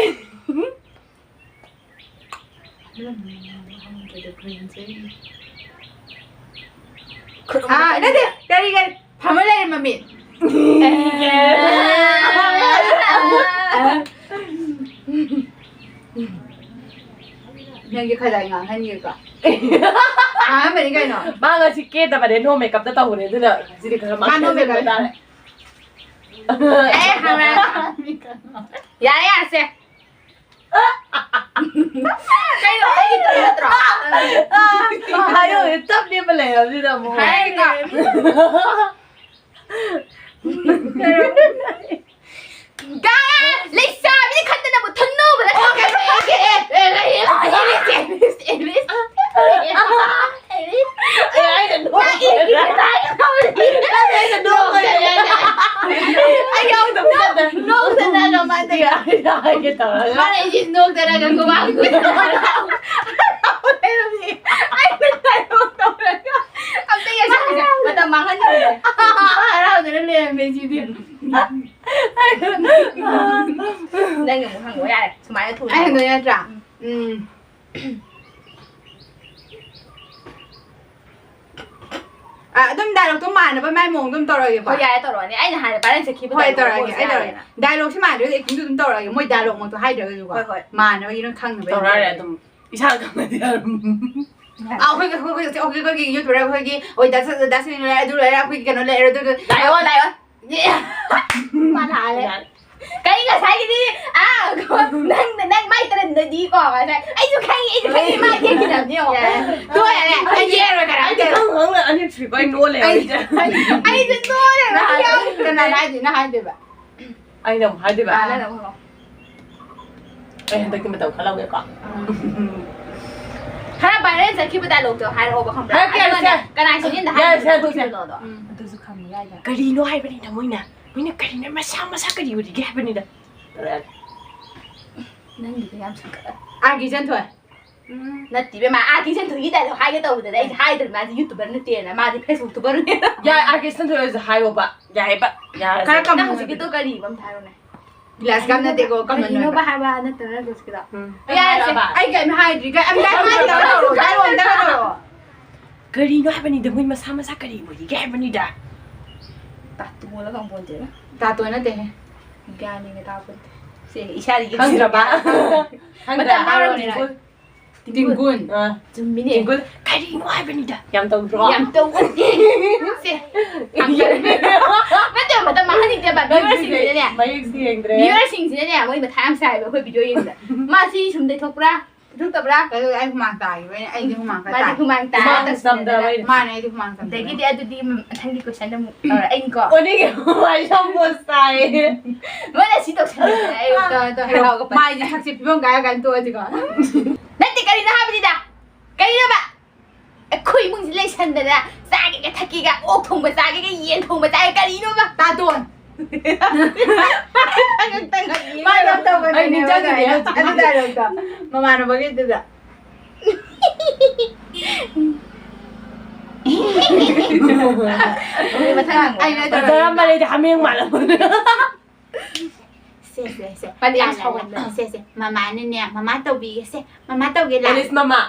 ꯈꯨꯔꯨꯝ- ꯑꯥ, ꯅꯠꯇꯦ, ꯀꯔꯤ, ꯀꯔꯤ? ꯐꯝꯃ ꯂꯩꯔꯦ ꯃꯃꯤꯠ꯫ ꯅꯪꯒꯤ ꯈꯖꯥꯏ ꯉꯥꯡꯍꯟꯒꯦꯀꯣ꯫ ꯉꯥꯡꯍꯟꯕꯅꯤ ꯀꯩꯅꯣ꯫ ꯃꯥ ꯉꯁꯤ ꯀꯦꯗꯕꯅꯦ, no makeupꯇ ꯇꯧꯕꯅꯦ, ꯑꯗꯨꯅ ꯁꯤꯗꯤ ꯈꯔ ꯃꯥ no makeup ꯃꯥꯡꯍꯟꯕ ꯇꯥꯔꯦ꯫ ꯑꯦ, ꯍꯧꯔꯦ꯫ ꯌꯥꯔꯦ, ꯌꯥꯔꯦ, ꯁꯦ꯫ ꯀꯩꯅꯣ, ꯑꯩꯒꯤ ꯇꯧ ꯅꯠꯇ꯭ꯔꯣ? ꯍꯥꯏꯌꯣ, ꯇꯞ ꯂꯦꯞꯄ ꯂꯩꯔꯕꯁꯤꯗ ꯑꯃꯨꯛ꯫ ꯍꯥꯏꯔꯒ꯫ ꯒꯥ-, ꯂꯩꯁꯥꯕꯤ ꯈꯟꯗꯅꯕꯨ ꯊꯨꯝꯅꯨꯕꯗ ꯀꯩꯅꯣ, ꯑꯦ, ꯑꯦ, ꯑꯦ, ꯑꯦ, ꯑꯦ, ꯑꯦ, ꯑꯦ, ꯑꯦ, ꯑꯦ, ꯑꯦ, ꯑꯦ, ꯑꯦ, ꯑꯦ, ꯑꯦ, ꯑꯦ, ꯑꯦ, ꯑꯦ, ꯑꯩꯅ ꯅꯣꯛ-, ꯑꯩꯅ ꯅꯣꯛ-, ꯑꯩ ꯌꯥꯎꯗꯕ ꯅꯠꯇꯦ꯫ ꯅꯣꯛꯇꯅꯒ ꯃꯥꯗꯤ꯫ ꯑꯩꯅ ꯍꯥꯏꯒꯦ ꯇꯧꯔꯒ꯫ ꯃꯥꯅ ꯑꯩꯁꯦ ꯅꯣꯛꯇꯅꯒ ꯈꯨꯕꯥꯛ ꯈꯨꯗꯅꯒ ꯂꯩꯔꯝꯃꯤ꯫ ꯑꯩꯅ ꯗꯥꯏꯂꯣꯛ ꯇꯧꯔꯒ꯫ ꯑꯝꯇ ꯌꯦꯡꯁꯤꯟꯕꯤꯁꯦ꯫ ꯃꯇꯝ ꯃꯥꯡꯍꯟꯕꯤꯁꯦ꯫ ꯍꯔꯥꯎꯗꯅ ꯂꯩꯔꯝꯃꯦ ꯁꯤꯗꯤ꯫ ꯅꯪ ꯑꯃꯨꯛ ꯍꯪꯉꯣ ꯌꯥꯔꯦ꯫ ꯁꯨꯃꯥꯏꯅ ꯊꯨꯅ ꯑꯩ ꯍꯪꯉꯣ꯫ ꯍꯪꯗꯣꯏ ꯅꯠꯇ꯭ꯔꯥ? ꯎꯝ꯫ ꯎꯝ꯫ ꯑ, ꯑꯗꯨꯝ dialogue ꯇꯣ ꯃꯥꯟꯅꯕ ꯃꯥꯏ ꯃꯑꯣꯡꯗ ꯑꯗꯨꯝ ꯇꯧꯔꯛꯑꯒꯦꯀꯣ꯫ ꯍꯣꯏ, ꯌꯥꯔꯦ, ꯇꯧꯔꯛꯑꯣꯅꯦ꯫ ꯑꯩꯅ ꯍꯥꯏꯔꯦ, viral ꯆꯠꯈꯤꯕ ꯍꯣꯏ, dialogue ꯇꯧꯔꯛꯑꯒꯦ, ꯄꯣꯠꯁꯦ ꯑꯩ ꯇꯧꯔꯛꯑꯒꯦ꯫ ꯌꯥꯔꯦꯅ꯫ Dialogue ꯁꯤ ꯃꯥꯟꯅꯗ꯭ꯔꯒꯗꯤ acting ꯗꯨ ꯑꯗꯨꯝ ꯇꯧꯔꯛꯑꯒꯦ, ꯃꯣꯏ dialogue ꯃꯛꯇꯣ ꯍꯥꯏꯗ꯭ꯔꯒꯁꯨꯀꯣ꯫ ꯍꯣꯏ, ꯍꯣꯏ꯫ ꯃꯥꯟꯅꯕꯒꯤ ꯑꯗꯨꯝ ꯈꯪꯅꯕ ꯑꯩꯅ ꯇꯧꯔꯛꯑꯒꯦ ꯇꯧꯔꯛꯑꯒꯦ꯫ ꯑꯗꯨꯝ ꯏꯁꯥꯅ ꯈꯪꯅꯗꯤ ꯌꯥꯔꯝ-꯫ ꯑ, ꯑꯩꯈꯣꯏꯒꯤ, ꯑꯩꯈꯣꯏꯒꯤ, ꯑꯩꯈꯣꯏ, ꯑꯩꯈꯣꯏꯒꯤ YouTuber ꯑꯩꯈꯣꯏꯒꯤ, ꯍꯣꯏ, ꯗꯥ ꯁ-, ꯗꯥ ꯁꯤꯅꯤ ꯂꯣꯏꯔꯦ, ꯑꯗꯨ ꯂꯣꯏꯔꯦ, ꯑꯩꯈꯣꯏꯒꯤ ꯀꯩꯅꯣ ꯂꯩꯔꯦ, ꯑꯗꯨ ꯂꯣꯏꯔꯦ꯫ ꯂꯥꯛꯑꯣ, ꯂꯥꯛꯑꯣ꯫ ꯃꯥ ꯂꯥꯛꯑꯦ꯫ ꯌꯥꯔꯦ꯫ ꯀꯔꯤ ꯉꯁꯥꯏꯒꯤꯗꯤ? ꯑꯥ, ꯅꯪ, ꯅꯪ ꯃꯥꯏ ꯇꯔꯟꯗꯗꯤꯀꯣ, ꯉꯁꯥꯏ, "ꯑꯩꯁꯨ ꯈꯪꯉꯤ, ꯑꯩꯁꯨ ꯈꯪꯉꯤ", ꯃꯥ ꯌꯦꯡꯈꯤꯗꯕꯅꯤ ꯌꯦꯡꯉꯣ꯫ ꯌꯥꯔꯦ꯫ ꯇꯣꯛꯑꯦ, ꯌꯥꯔꯦ꯫ ꯑꯩ ꯌꯦꯡꯉꯔꯣꯏ ꯀꯅꯥꯝꯇ꯫ ꯑꯩꯗꯤ ꯈꯪ ꯈꯪꯅ ꯑꯅꯤꯔꯛ ꯁꯨꯏꯀꯣ ꯑꯩ ꯅꯣꯛꯑ ꯑꯩ, ꯂꯩꯔꯤꯁꯦ꯫ ꯑꯩ, ꯑꯩꯁꯨ ꯅꯣꯛꯑ ꯂꯩꯕ꯫ ꯀꯅꯥꯅ ꯍꯥꯏꯗꯣꯏꯅꯣ ꯍꯥꯏꯗꯣꯏꯕ? ꯑꯩꯅ ꯑꯃꯨꯛ ꯍꯥꯏꯗꯣꯏꯕ? ꯑꯥ, ꯅꯪꯅ ꯑꯃꯨꯛ ꯍꯪꯉꯣ꯫ ꯑꯩ ꯍꯟꯗꯛꯇꯤ ꯃꯇꯝ ꯈꯔ ꯂꯧꯒꯦꯀꯣ꯫ ꯎꯝ꯫ ꯈꯔ viral ꯆꯠꯈꯤꯕ dialogue ꯇꯣ ꯍꯥꯏꯔꯛꯑꯣꯕ, ꯈꯪꯕ꯭ꯔꯥ? ꯍꯥꯏꯔꯛꯀꯦ, ꯑꯗꯨꯒꯅꯦ, ꯌꯥꯔꯦꯁꯦ꯫ ꯀꯅꯥꯏ ꯆꯦꯅꯦꯜꯗ ꯌꯥꯔꯦꯁꯦ, ꯍꯥꯏꯔꯛꯀꯦ? ꯍꯥꯏꯗꯣꯛꯁꯦ꯫ ꯀꯩꯅꯣꯗꯣ꯫ ꯎꯝ꯫ ꯑꯗꯨꯁꯨ ꯈꯪꯕ ꯌꯥꯏꯗ꯫ ꯀꯔꯤꯅꯣ ꯍꯥꯏꯕꯅꯤꯗ ꯃꯣꯏꯅ, ꯃꯣꯏꯅ ꯀꯔꯤꯅꯣ ꯃꯁꯥ ꯃꯁꯥ ꯀꯔꯤ ꯑꯣꯏꯔꯤꯒꯦ ꯍꯥꯏꯕꯅꯤꯗ꯫ ꯅꯪꯒꯤꯗꯣ ꯌꯥꯝ ꯁꯪꯒꯠꯂꯦ꯫ ꯑꯥꯔ ꯀꯦ ꯏꯆꯟꯊꯣꯏ꯫ ꯎꯝ꯫ ꯅꯠꯇꯦ ꯏꯕꯦꯝꯃ, ꯑꯥꯔ ꯀꯦ ꯏꯆꯟꯊꯣꯏꯒꯤ dialogue ꯍꯥꯏꯒꯦ ꯇꯧꯕꯗꯅꯦ ꯑꯩꯁꯦ ꯍꯥꯏꯗ꯭ꯔꯕꯅꯦ, ꯃꯥꯁꯦ YouTuber ꯅꯠꯇꯦꯅ, ꯃꯥꯗꯤ Facebook tuber ꯅꯦꯅ꯫ ꯌꯥꯏ, ꯑꯥꯔ ꯀꯦ ꯏꯆꯟꯊꯣꯏ ꯑꯣꯏꯔꯁꯨ ꯍꯥꯏꯔꯣꯕ, ꯌꯥꯏꯕ, ꯌꯥꯔꯦ꯫ ꯈꯔ ꯀꯃꯟ ꯅꯪ ꯑꯣꯏꯕ꯫ ꯍꯧꯖꯤꯛꯀꯤꯗꯣ ꯀꯔꯤꯕ ꯑꯝꯇ ꯍꯥꯏꯔꯣꯅꯦ꯫ Glass cup ꯅꯠꯇꯦꯀꯣ, ꯀꯃꯟ ꯀꯔꯤꯅꯣꯕ ꯑꯣꯏꯕ꯫ ꯍꯥꯏꯕ ꯅꯠꯇ꯭ꯔꯒ ꯍꯧꯖꯤꯛꯀꯤꯗꯣ? ꯎꯝ꯫ ꯌꯥꯔꯦꯁꯦ, ꯍꯥꯏꯔꯕ? ꯑꯩ ꯀꯔꯤꯝ ꯍꯥꯏꯗ꯭ꯔꯤ, ꯀꯩ-, ꯑꯝꯇ ꯍꯥꯏꯔꯣ, ꯑꯝꯇ ꯍꯥꯏꯔꯣ, ꯍꯥꯏꯔꯣ, ꯑꯝꯇ ꯍꯥꯏꯔꯣ꯫ ꯀꯔꯤꯅꯣ ꯍꯥꯏꯕꯅꯤꯗ, ꯃꯣꯏ ꯃꯁꯥ ꯃꯁꯥ ꯀꯔꯤ ꯑꯣꯏꯔꯤꯒꯦ ꯍꯥꯏꯕꯅꯤꯗ꯫ ꯇꯥꯇꯣꯟꯂ ꯈꯪꯄꯣꯟꯇꯦꯗ꯫ ꯇꯥꯇꯣꯟ ꯅꯠꯇꯦꯍꯦ꯫ ꯒ꯭ꯌꯥꯟ ꯃꯦꯟꯒ ꯇꯥꯄꯣꯟꯇꯦ꯫ ꯁꯦ, ꯏꯁꯥꯗ ꯌꯦꯡꯁꯤꯟ-꯫ ꯈꯪꯗ꯭ꯔꯕ? ꯈꯪꯗ꯭ꯔꯥ? ꯃꯇꯝ ꯃꯥꯡꯍꯟꯗ꯭ꯔꯦ꯫ ꯇꯤꯡꯒꯨꯟ꯫ ꯑꯥ꯫ ꯆꯨꯝꯃꯤꯅꯦ꯫ ꯇꯤꯡꯒꯨꯟ꯫ ꯀꯔꯤꯅꯣ ꯍꯥꯏꯕꯅꯤꯗ꯫ ꯌꯥꯝ ꯇꯧꯗ꯭ꯔꯣ? ꯌꯥꯝ ꯇꯧꯕꯅꯦ꯫ ꯁꯦ, ꯍꯪꯖꯔꯒꯦ꯫ ꯅꯠꯇꯦ, ꯃꯇꯝ ꯃꯥꯡꯍꯟꯅꯤꯡꯗꯦꯕ꯫ ꯃꯌꯦꯛ ꯁꯦꯡꯗꯦ, viewerꯁꯤꯡꯁꯤꯅꯅꯦ, ꯃꯌꯦꯛ ꯁꯦꯡꯗ꯭ꯔꯦ꯫ Viewerꯁꯤꯡꯁꯤꯅꯅꯦ, ꯃꯣꯏ ꯃꯊꯥ ꯌꯥꯝ ꯁꯥꯏꯕ ꯑꯩꯈꯣꯏ video ꯌꯦꯡꯕꯗ꯫ ꯃꯥ ꯁꯤ ꯁꯨꯝ ꯂꯩꯊꯣꯛꯄ꯭ꯔꯥ? ꯂꯩꯊꯣꯛꯇꯕ꯭ꯔꯥ? ꯑꯗꯨ ꯑꯩ ꯍꯨꯃꯥꯡ ꯇꯥꯈꯤꯕꯅꯤ꯫ ꯑꯩꯗꯤ ꯍꯨꯃꯥꯡ ꯈꯔ ꯃꯥꯗꯤ ꯇꯥꯏ꯫ ꯍꯨꯃꯥꯡ ꯇꯥꯏ꯫ ꯍꯨꯃꯥꯡ ꯆꯝꯗꯕꯩꯅꯦ꯫ ꯃꯥꯅꯦ, ꯑꯩꯗꯤ ꯍꯨꯃꯥꯡ ꯆꯝꯗꯕꯩꯅꯦ꯫ ꯑꯗꯒꯤꯗꯤ ꯑꯗꯨꯗꯤ ꯃꯊꯪꯒꯤ question ꯑꯃꯨꯛ ꯇꯧꯔꯛꯑꯅꯤꯀꯣ꯫ ꯑꯣꯅꯤꯒꯤ ꯍꯨꯃꯥꯡ ꯌꯥꯝ ꯄꯣꯁ ꯇꯥꯏꯌꯦ꯫ ꯂꯣꯏꯅ ꯁꯤ ꯇꯧꯁꯜꯂꯦ꯫ ꯑꯩ ꯇꯧꯔꯦ, ꯇꯧꯔꯦ꯫ ꯍꯦꯔꯥꯎꯒ ꯄꯟ-꯫ ꯃꯥꯏꯁꯦ ꯊꯛꯁꯤ ꯐꯤꯕꯝ ꯀꯥꯏꯔ ꯀꯥꯟ ꯇꯣꯛꯑꯁꯤꯀꯣ꯫ ꯅꯠꯇꯦ, ꯀꯔꯤꯅꯣ ꯍꯥꯏꯕꯅꯤꯗ꯫ ꯀꯔꯤꯅꯣꯕ? ꯑꯩꯈꯣꯏ ꯏꯃꯨꯡꯁꯤ ꯂꯩꯁꯟꯗꯅ ꯆꯥꯒꯦꯒ ꯊꯛꯀꯦꯒ, ꯑꯣꯛ ꯊꯣꯡꯕ ꯆꯥꯒꯦꯒ, ꯌꯦꯟ ꯊꯣꯡꯕ ꯆꯥꯒꯦ, ꯀꯔꯤꯅꯣꯕ? ꯇꯥꯇꯣꯟ꯫ ꯃꯥ ꯌꯥꯝ ꯇꯧꯒꯟꯕꯅꯦꯕ ꯑꯩ ꯅꯤꯡꯁꯤꯡꯉꯤꯅꯦ ꯑꯗꯥꯏꯅ꯫ ꯍꯧꯖꯤꯛ꯫ ꯑꯗꯨ dialogue ꯇꯣ꯫ ꯃꯃꯥꯟꯅꯕꯒꯤꯗꯨꯗ꯫ ꯑꯗꯨꯗꯤ ꯃꯊꯪ ꯍꯪꯉꯣ꯫ ꯑꯩꯅ ꯐꯖꯔꯝꯕꯅꯦ, ꯑꯩꯗꯤ ꯍꯥꯃꯦꯡ ꯃꯥꯜꯂꯝꯕꯅꯦ꯫ ꯁꯦ, ꯁꯦ, ꯁꯦ꯫ ꯃꯥꯗꯤ ꯌꯥꯝ ꯂꯥ, ꯂꯥ, ꯂꯥ꯫ ꯁꯥꯎꯒꯟꯕꯅꯦ꯫ ꯁꯦ, ꯁꯦ꯫ ꯃꯃꯥꯅꯅꯦ, ꯃꯃꯥ ꯇꯧꯕꯤꯒꯦꯁꯦ꯫ ꯃꯃꯥ ꯇꯧꯒꯦ, ꯂꯥ꯫ ꯑꯦꯂꯤꯁ ꯃꯃꯥ꯫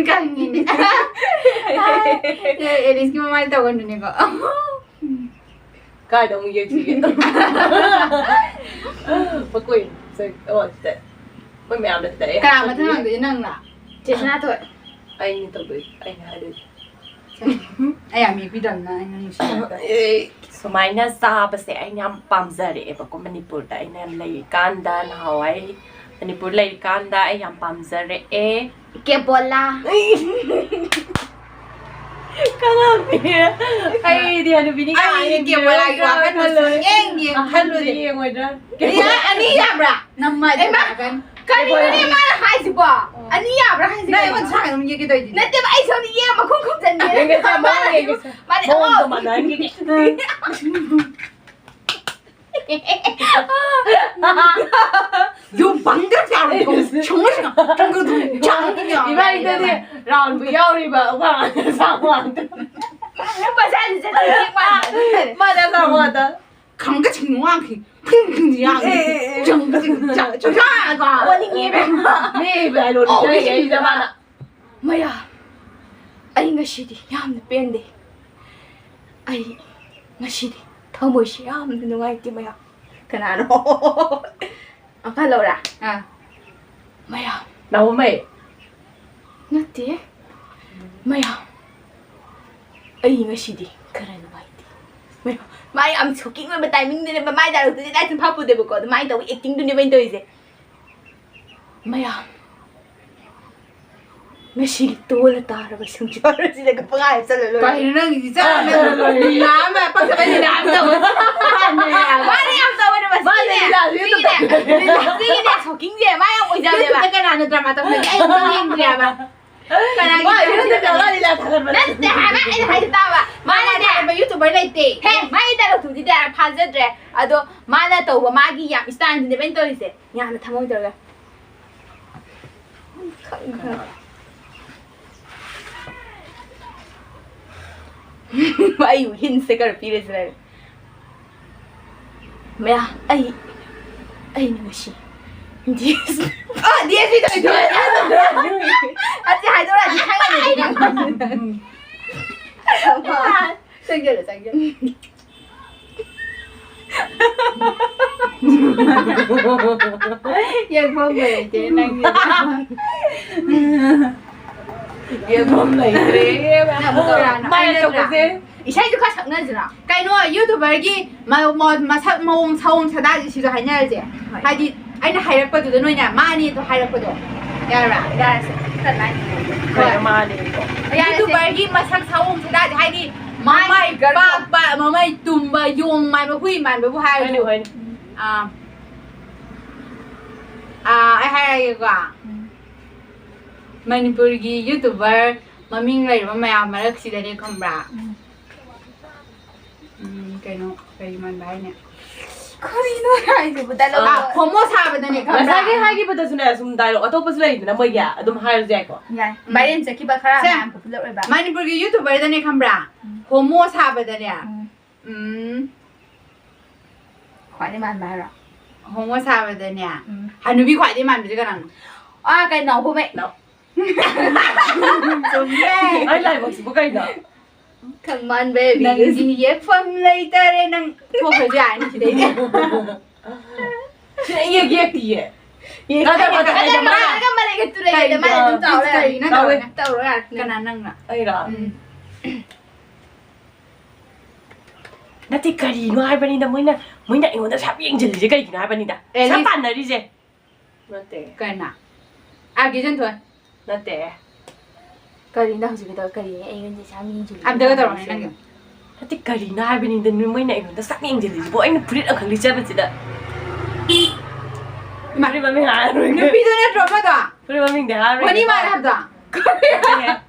ꯈꯪꯉꯤꯅꯦ꯫ ꯑꯦꯂꯤꯁꯀꯤ ꯃꯃꯥꯏ ꯇꯧꯒꯅꯨꯅꯦꯀꯣ꯫ ꯀꯥꯏꯗ ꯑꯃꯨꯛ ꯌꯦꯡꯁꯤꯒꯦ? ꯃꯈꯣꯏ ꯁꯦ-, ꯑꯣ, ꯁꯤꯗ꯫ ꯃꯣꯏ ꯃꯌꯥꯝꯅ ꯁꯤꯗ ꯑꯩ ꯀꯅꯥ ꯃꯊꯪ ꯍꯥꯞꯆꯤꯟꯕꯤꯔꯦ꯫ ꯍꯪꯗꯣꯏꯁꯦ, ꯅꯪꯂꯥ? ꯆꯦ ꯁꯅꯥꯊꯣꯏ꯫ ꯑꯩꯅ ꯇꯧꯗꯣꯏꯁꯦ, ꯑꯩꯅ ꯍꯥꯏꯗꯣꯏꯁꯦ꯫ ꯑꯩ ꯌꯥꯝ ꯌꯦꯛꯄꯤꯗꯕꯅ ꯑꯩꯅ ꯅꯨꯡꯁꯤꯔꯒ꯫ ꯑꯦ, ꯁꯨꯃꯥꯏꯅ ꯆꯥꯕꯁꯦ ꯑꯩꯅ ꯌꯥꯝ ꯄꯥꯝꯖꯔꯛꯑꯦꯕꯀꯣ, ꯃꯅꯤꯄꯨꯔꯗ ꯑꯩꯅ ꯂꯩꯔꯤꯀꯥꯟꯗ, ꯅꯍꯥꯟꯋꯥꯏ ꯃꯅꯤꯄꯨꯔ ꯂꯩꯔꯤꯀꯥꯟꯗ ꯑꯩ ꯌꯥꯝ ꯄꯥꯝꯖꯔꯛꯑꯦ꯫ ꯀꯦꯕꯣꯂꯥ꯫ ꯀꯅꯥꯅꯦ? ꯑꯩꯗꯤ ꯍꯅꯨꯕꯤꯅꯤ ꯑꯩꯗꯤ ꯀꯥꯏꯅ ꯀꯦꯕꯣꯂꯥꯒꯤ ꯌꯦꯡꯉꯣꯏꯗ꯭ꯔꯥ ꯋꯥꯈꯜꯗ ꯈꯜꯂꯣꯏ꯫ ꯁꯨꯡꯌꯦꯡ ꯌꯦꯡ ꯑꯍꯟꯗꯤ ꯈꯜꯂꯨꯗꯦ꯫ ꯌꯦꯡꯉꯣꯏꯗ꯭ꯔꯥ? ꯑꯦ, ꯑꯅꯤ ꯌꯥꯕ꯭ꯔꯥ? ꯅꯝꯃꯗꯤ ꯍꯩꯃꯥ! ꯌꯥꯒꯅꯤ꯫ ꯀꯔꯤꯅꯣꯅꯦ ꯃꯥꯅ ꯍꯥꯏꯁꯤꯕꯣ? ꯑꯅꯤ ꯌꯥꯕ꯭ꯔꯥ ꯍꯥꯏꯁꯤꯕꯣ? ꯅꯪ ꯑꯩꯉꯣꯟꯗ ꯁꯥꯡꯅ ꯑꯗꯨꯝ ꯌꯦꯛꯀꯦ ꯇꯧꯔꯤꯗꯨꯗꯤ꯫ ꯅꯠꯇꯦꯕ, ꯑꯩ ꯁꯣꯝꯗ ꯌꯦꯛꯑ ꯃꯈꯨꯝ ꯈꯨꯝꯖꯟꯒꯦ꯫ ꯌꯦꯡꯒꯦꯁꯦ, ꯃꯥꯅ ꯃꯑꯣꯡ ꯍꯥꯏꯁꯤꯕꯣ? ꯌꯦꯡꯒꯦꯁꯦ꯫ ꯃꯥꯅ ꯃꯑꯣꯡꯗꯣ ꯑꯃ ꯃꯥꯟꯅꯍꯟꯈꯤꯒꯦ꯫ ꯌꯨꯝ ꯄꯪꯗ꯭ꯔ ꯌꯥꯔꯣꯏꯀꯣ꯫ ꯁꯨꯝ ꯁꯨꯝ ꯇꯪꯒ ꯑꯗꯨꯝ ꯆꯥꯡ ꯏꯕꯥꯅꯤꯗꯗꯤ ꯔꯥꯎꯟꯕꯨ ꯌꯥꯎꯔꯤꯕ ꯑꯩꯈꯣꯏ ꯃꯥꯅ ꯁꯥꯎ ꯉꯥꯛꯇ꯫ ꯃꯁꯥꯁꯤ ꯆꯠꯈꯤ ꯃꯥꯅ꯫ ꯃꯥꯅ ꯁꯥꯎ ꯉꯥꯛꯇ꯫ ꯈꯪꯒ ꯆꯤꯡ ꯋꯥꯡꯈꯤ꯫ ꯐꯨꯡ ꯐꯨꯡ ꯌꯥꯡꯈꯤ꯫ ꯑꯦ, ꯑꯦ, ꯑꯦ꯫ ꯆꯪꯒ ꯆꯤꯡ ꯆꯥ-, ꯆꯥ-, ꯆꯥ-, ꯑꯣꯅꯤꯡꯉꯦ ꯏꯕꯦꯝꯃ꯫ ꯃꯤ ꯏꯕꯥꯅꯤ ꯂꯣꯟ ꯑꯣ, ꯏꯀꯥꯏ ꯏꯀꯥꯏ ꯏꯀꯥꯏ ꯏꯕꯥꯅꯤ꯫ ꯃꯌꯥ, ꯑꯩ ꯉꯁꯤꯗꯤ ꯌꯥꯝꯅ ꯄꯦꯟꯗꯦ꯫ ꯑꯩ ꯉꯁꯤꯗꯤ ꯊꯃꯣꯏꯁꯤ ꯌꯥꯝꯅ ꯅꯨꯡꯉꯥꯏꯇꯦ ꯃꯌꯥ꯫ ꯀꯅꯥꯅꯣ? ꯑꯪꯀ ꯂꯧꯔꯥ? ꯑꯥ꯫ ꯃꯌꯥ꯫ ꯅꯥꯎꯃꯩ꯫ ꯅꯠꯇꯦ꯫ ꯃꯌꯥ꯫ ꯑꯩ ꯉꯁꯤꯗꯤ ꯈꯔ ꯅꯨꯡꯉꯥꯏꯇꯦ꯫ ꯃꯌꯥ꯫ ꯃꯥ ꯌꯥꯝ shocking ꯑꯣꯏꯕ timingꯗꯅꯦ, ꯃꯃꯥꯏ dialogueꯇꯨꯗꯤ ꯂꯥꯏ ꯁꯨꯝ ꯐꯥꯄꯨꯗꯦꯕꯀꯣ, ꯑꯗꯨꯃꯥꯏꯅ ꯇꯧꯕ actingꯗꯨꯅꯦꯕ ꯑꯩꯅ ꯇꯧꯔꯤꯁꯦ꯫ ꯃꯌꯥꯝ꯫ ꯉꯁꯤꯒꯤ ꯇꯣꯜꯂ ꯇꯥꯔꯕ ꯁꯤꯡꯖꯨ ꯍꯥꯏꯔꯁꯤꯗ ꯄꯪꯍꯥꯏ ꯍꯥꯏꯖꯜꯂ ꯂꯣꯏꯔꯦ꯫ ꯀꯩꯅꯣ ꯅꯪꯒꯤꯗꯤ ꯆꯞ ꯃꯥꯟꯅꯅ ꯂꯣꯏꯔꯦ꯫ ꯂꯤꯂꯥ ꯑꯃ ꯄꯛꯇꯕ ꯂꯤꯂꯥ ꯑꯃ ꯇꯧꯕ ꯆꯞ ꯃꯥꯟꯅꯩ ꯍꯥꯏꯕ꯫ ꯃꯥꯅ ꯌꯥꯝ ꯇꯧꯕꯅꯦꯕ꯫ ꯃꯥꯅ ꯁꯤꯒꯤꯅꯦ, ꯂꯤꯂꯥꯁꯦ ꯁꯤꯒꯤꯅꯦ, ꯁꯤꯒꯤꯅꯦ shocking ꯁꯦ ꯃꯥ ꯌꯥꯝ ꯑꯣꯏꯖꯕꯅꯦꯕ꯫ YouTubeꯇ ꯀꯅꯥꯅ drama ꯇꯧꯅꯒꯦ? ꯑꯩ ꯑꯝꯇ ꯌꯦꯡꯗ꯭ꯔꯤꯕ꯫ ꯀꯅꯥꯒꯤ ꯃꯥ YouTubeꯇ ꯂꯤꯂꯥ ꯊꯥꯒꯠꯄ ꯅꯠꯇꯦ ꯍꯥꯏꯕ, ꯑꯩꯅ ꯍꯥꯏꯁꯦ ꯇꯥꯕ꯫ ꯃꯥꯅꯅꯦ ꯊꯥꯒꯠꯄ YouTuber ꯂꯩꯇꯦ꯫ ꯍꯦ, ꯃꯥꯒꯤ dialogueꯇꯨꯗꯤ ꯐꯥꯖꯗ꯭ꯔꯦ꯫ ꯑꯗꯣ ꯃꯥꯅ ꯇꯧꯕ ꯃꯥꯒꯤ ꯌꯥꯝ styleꯗꯨꯅꯦꯕ ꯑꯩꯅ ꯇꯧꯔꯤꯁꯦ꯫ ꯌꯥꯝꯅ ꯊꯃꯣꯏ ꯇꯧꯔꯒ꯫ ꯈꯪ-, ꯈꯪ-, ꯑꯩꯕꯨ hintꯁꯦ ꯈꯔ ꯄꯤꯔꯁꯤꯔ? ꯃꯌꯥ, ꯑꯩ, ꯑꯩꯅ ꯉꯁꯤ ꯍꯤꯟꯗꯤ ꯗꯤ ꯑꯦꯁ ꯄꯤ ꯇꯧꯔꯤꯗꯣ꯫ ꯑꯁꯤ ꯍꯥꯏꯗꯣꯔꯛꯑꯗꯤ ꯈꯪꯉꯅꯤ꯫ ꯆꯪꯁꯤꯜꯂꯣ, ꯆꯪꯁꯤꯜꯂꯣ꯫ ꯌꯦꯡꯐꯝ ꯂꯩꯇꯦ ꯅꯪꯒꯤ꯫ ꯌꯦꯡꯐꯝ ꯂꯩꯇ꯭ꯔꯦ ꯏꯕꯦꯝꯃ꯫ ꯅꯪ ꯑꯃꯨꯛ ꯇꯧꯔꯛꯑꯅꯨ꯫ ꯃꯥꯏ ꯑꯩ ꯅꯠꯇ꯭ꯔꯥ? ꯇꯧꯕꯁꯦ꯫ ꯏꯁꯩꯁꯨ ꯈꯔ ꯁꯛꯅꯁꯤꯔꯥ? ꯀꯩꯅꯣ, YouTuberꯒꯤ ꯃ-, ꯃ-, ꯃꯁꯛ ꯃꯑꯣꯡ ꯁꯑꯣꯡ ꯁꯥꯗꯥꯁꯦ ꯁꯤꯁꯨ ꯍꯥꯏꯅꯔꯁꯦ꯫ ꯍꯣꯏ꯫ ꯍꯥꯏꯗꯤ ꯑꯩꯅ ꯍꯥꯏꯔꯛꯄꯗꯨꯗ ꯅꯣꯏꯅ ꯃꯥꯅꯦꯗꯣ ꯍꯥꯏꯔꯛꯄꯗꯣ ꯌꯥꯔꯕ꯭ꯔꯥ? ꯌꯥꯔꯁꯦ꯫ ꯈꯔ ꯂꯥꯏꯅ꯫ ꯍꯣꯏ꯫ ꯀꯩꯅꯣ ꯃꯥꯅꯦꯗꯣ? ꯌꯥꯔꯁꯦ꯫ YouTuberꯒꯤ ꯃꯁꯛ ꯁꯑꯣꯡ ꯁꯥꯗꯥꯁꯦ ꯍꯥꯏꯗꯤ ꯃꯃꯥꯏ ꯃꯃꯥꯏ ꯒꯔꯒ꯫ ꯄꯥꯛꯄ, ꯃꯃꯥꯏ ꯇꯨꯝꯕ, ꯌꯣꯡ ꯃꯥꯟꯕ, ꯍꯨꯏ ꯃꯥꯟꯕꯕꯨ ꯍꯥꯏꯔꯁꯨ꯫ ꯍꯣꯏꯅꯦ, ꯍꯣꯏꯅꯦ꯫ ꯑꯥ, ꯑꯥ, ꯑꯩ ꯍꯥꯏꯔꯒꯦꯀꯣ꯫ ꯎꯝ꯫ ꯃꯅꯤꯄꯨꯔꯒꯤ YouTuber ꯃꯃꯤꯡ ꯂꯩꯔꯕ ꯃꯌꯥꯝ ꯃꯔꯛꯁꯤꯗꯅꯦ ꯈꯪꯕ꯭ꯔꯥ? ꯎꯝ꯫ ꯎꯝ, ꯀꯩꯅꯣ, ꯀꯔꯤ ꯃꯥꯟꯕ ꯍꯥꯏꯅꯦ? ꯀꯔꯤꯅꯣ ꯍꯥꯏꯁꯤꯕꯨ? ꯗꯥꯏꯂꯣꯛ ꯑꯥ, ꯍꯣꯃꯣ ꯁꯥꯕꯗꯅꯦ ꯈꯪꯕ꯭ꯔꯥ? ꯉꯁꯥꯏꯒꯤ ꯍꯥꯏꯈꯤꯕꯗꯁꯨꯅꯦ, ꯁꯨꯝ ꯗꯥꯏꯂꯣꯛ ꯑꯇꯣꯞꯄꯁꯨ ꯂꯩꯗꯅ ꯃꯣꯏꯒꯤ, ꯑꯗꯨꯝ ꯍꯥꯏꯔꯁꯨ ꯌꯥꯏꯀꯣ꯫ ꯌꯥꯏ꯫ ꯎꯝ꯫ ꯚꯥꯏꯔꯦꯜ ꯆꯠꯈꯤꯕ ꯈꯔ ꯁꯦ, ꯃꯌꯥꯝ ꯄꯣꯄꯨꯂꯔ ꯑꯣꯏꯕ꯫ ꯃꯅꯤꯄꯨꯔꯒꯤ YouTuberꯗꯅꯦ ꯈꯪꯕ꯭ꯔꯥ? ꯎꯝ꯫ ꯍꯣꯃꯣ ꯁꯥꯕꯗꯅꯦ꯫ ꯎꯝ꯫ ꯎꯝ꯫ ꯈ꯭ꯋꯥꯏꯗꯩ ꯃꯥꯟꯕ ꯍꯥꯏꯔꯣ? ꯍꯣꯃꯣ ꯁꯥꯕꯗꯅꯦ꯫ ꯎꯝ꯫ ꯍꯅꯨꯕꯤ ꯈ꯭ꯋꯥꯏꯗꯩ ꯃꯥꯟꯕꯁꯦ ꯀꯅꯥꯅꯣ? ꯑꯥ, ꯀꯩꯅꯣ, ꯍꯨꯃꯦ꯫ ꯂꯥꯎ꯫ ꯆꯨꯝꯃꯦ꯫ ꯑꯩ ꯂꯥꯏꯕꯛꯁꯤꯕꯨ ꯀꯩꯅꯣ? ꯈꯪꯃꯥꯟ ꯕꯦꯕꯤ꯫ ꯅꯪꯒꯤ ꯌꯦꯛꯐꯝ ꯂꯩꯇꯔꯦ, ꯅꯪ ꯊꯣꯛꯈ꯭ꯔꯁꯨ ꯌꯥꯔꯅꯤ ꯁꯤꯗꯩꯗꯤ꯫ ꯁꯤꯗ ꯑꯩ ꯌꯦꯛ ꯌꯦꯛꯇꯤꯌꯦ꯫ ꯌꯦꯛ-, ꯅꯠꯇꯦ, ꯅꯠꯇꯦ, ꯅꯠꯇꯦ, ꯅꯠꯇꯦ, ꯃꯥ-, ꯃꯥ-, ꯃꯥ ꯂꯩꯒ ꯇꯨꯔꯦ ꯀꯩꯅꯣ? ꯂꯩꯗ, ꯃꯥ ꯑꯗꯨꯝ ꯇꯧꯔ ꯂꯩꯔꯦ꯫ ꯀꯔꯤꯅꯣ ꯇꯧꯔꯦ꯫ ꯇꯧꯔꯦ꯫ ꯇꯧꯔꯣ ꯌꯥꯔꯦ꯫ ꯀꯅꯥ, ꯅꯪꯅ? ꯑꯩꯔꯣ? ꯎꯝ꯫ ꯅꯠꯇꯦ, ꯀꯔꯤꯅꯣ ꯍꯥꯏꯕꯅꯤꯗ, ꯃꯣꯏꯅ, ꯃꯣꯏꯅ ꯑꯩꯉꯣꯟꯗ ꯁꯛ ꯌꯦꯡꯁꯤꯜꯂꯤꯁꯦ ꯀꯩꯒꯤꯅꯣ ꯍꯥꯏꯕꯅꯤꯗ? ꯑꯦꯂꯤꯁ꯫ ꯁꯛ ꯄꯥꯟꯅꯔꯤꯁꯦ꯫ ꯅꯠꯇꯦ꯫ ꯀꯅꯥ? ꯑꯥꯔ ꯀꯦ ꯏꯆꯟꯊꯣꯏ꯫ ꯅꯠꯇꯦ꯫ ꯀꯔꯤꯅꯣ ꯍꯧꯖꯤꯛꯀꯤꯗꯣ? ꯀꯔꯤꯅꯣ ꯑꯩꯉꯣꯟꯗ ꯁꯛ ꯌꯦꯡꯁꯤꯜꯂꯤꯁꯦ? ꯑꯝꯇꯒ ꯇꯧꯔꯛꯑꯣꯅꯦ ꯅꯪꯒꯤ꯫ ꯅꯠꯇꯦ, ꯀꯔꯤꯅꯣ ꯍꯥꯏꯕꯅꯤꯗ, ꯅꯣꯏ-, ꯃꯣꯏꯅ ꯑꯩꯉꯣꯟꯗ ꯁꯛ ꯌꯦꯡꯁꯤꯜꯂꯤꯁꯤꯕꯣ? ꯑꯩꯅ ꯐꯨꯔꯤꯠ ꯑꯃꯈꯛ ꯂꯤꯠꯆꯕꯁꯤꯗ꯫ ꯏꯃꯥ꯫ ꯐꯨꯔꯤꯠ ꯃꯃꯤꯡ ꯍꯥꯏꯔꯔꯣꯏꯒꯦ꯫ ꯅꯨꯄꯤꯗꯣ ꯅꯠꯇ꯭ꯔꯣ ꯑꯃꯗꯣ? ꯐꯨꯔꯤꯠ ꯃꯃꯤꯡꯗꯤ ꯍꯥꯏꯔꯔꯣꯏꯒꯦ꯫ ꯃꯣꯅꯤ ꯃꯥꯜꯂꯦ ꯍꯥꯏꯕꯗꯣ? ꯅꯠꯇꯦ꯫